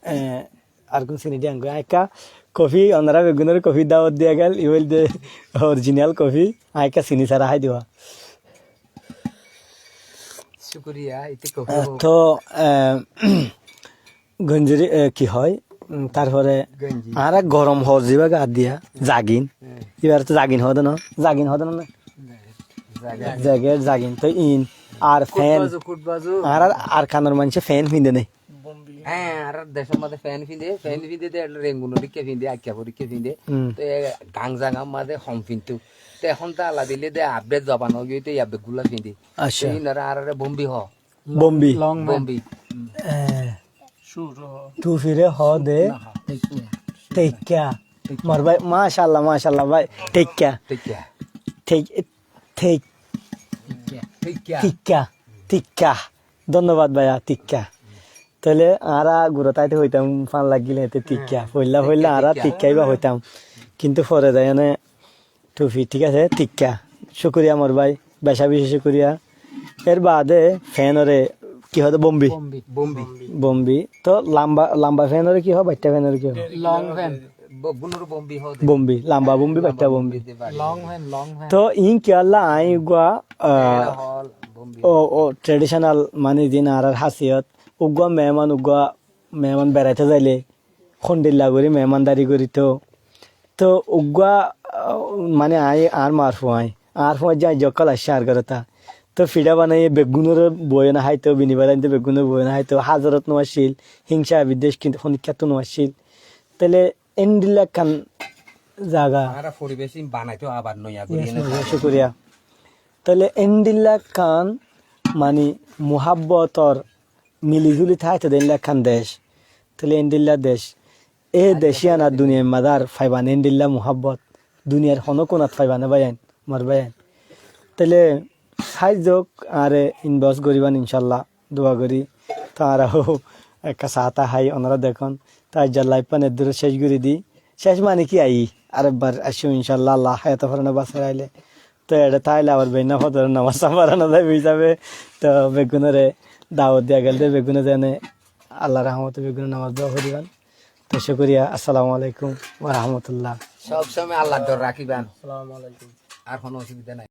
E, ar gon sini diyanggoi. Aññí ekká kofi, onorá beggúnoré kofi dawot diya gel, i óilde orijinal kofi. Aññí ekká sini sára hái diba. Cúkuriya, ite kofi. E, hoó. Tó, e, Gonjiri, e, ki hoó? Um, tarfore añára gorom hoór zibá gaát diya, zagin. Ibáre tó zagin hoó de no? Zagin hoó de no? Zagin. Zagin, zagin. Tó iín ar fen. Añárar Arkanor maincé fen finde né? Hé, añárar decór mazé fen finde, fen finde de, rengun or ikká finde, aikka or ikká finde. Hmm. Te gang zagar mazé hom finto. Te ehón to ala dile de abbe zoban ói giyói, te abbe gula finde. Accá. Te iín ore añáráre bombi hoó. Bombi. Long man. Bombi. Eh, tufire hoó de teikka. Mor bái, macállah, macállah bái. Teikka. Teikka. Teik-, teik-, teikka. Teikka. Teikka. Dónnobad báiya, teikka. Tóile añára gura táite hoitám fán laggíl ete teikka. Foilla, foilla añára teikka ibá hoitám. Kintu fore zaiyóne Tufi, thík asé, thíkka. Cúkuriya mor bái, beca beci cúkuriya. Ér baade fenore ki hoó de? Bombi. Bombi. Bombi. Bombi. Tó lamba, lamba fenore ki hoó, baiththá fenore ki hoó? Long fan. Bombi, lamba bombi, baiththá bombi. Long fan, long fan. Tó iín kiyólla aññí uggúa, ah, o, o, traditional mani ziín añárar hásiyot, uggúa meeman, uggúa meeman beraité zaile, hondilla gorí meemandari gorító. Tó uggúa, ah, mane aññí añár maar fuañí, añár fuañí zai zokkól aiccé añár górot. Tó fiçá banaiyé beggúnoré boiyóne háito, bini berainte beggúnoré boiyóne háito, házorot no accíl, híngsa biddec kintu honikkattú no accíl. Tóile endilla ekkán zaga. Añára foribec ín banaito abar noya gorí. Yes, ene noya, cúkuriya. Tóile endilla ekkán mani muhábbotor mili zuli táito de endilla ekkán dec. Tóile endilla dec. E dec yían ar duniyair mazé ar faiba né endilla muhábbot. Duniyair honó kunat faiba né báiyain, mor báiyain. Tóile háizzuk añáre inbox goríban incállah, dua gorí. Tó añára hó ekká saá-taá hái, onorá dekón. Tó aijjar laif fán eddúrot céc gorí di. Céc mani ki aiyí? Arekbar aiccúm incállah, Allah háyate forane basai raikle. Tó eçé táile abar beínna fodor nomaz forá no zaibo hísabe. Tó beggúnore dawot diya gel de, beggúne zene Allar rahmote beggúne nomaz dua foribán. Tó cúkuriya, assalamu alaikum wa rahmatullah. Sob somoi Allar dor rakíban. Assalamu alaikum. Ar honó osubida nai.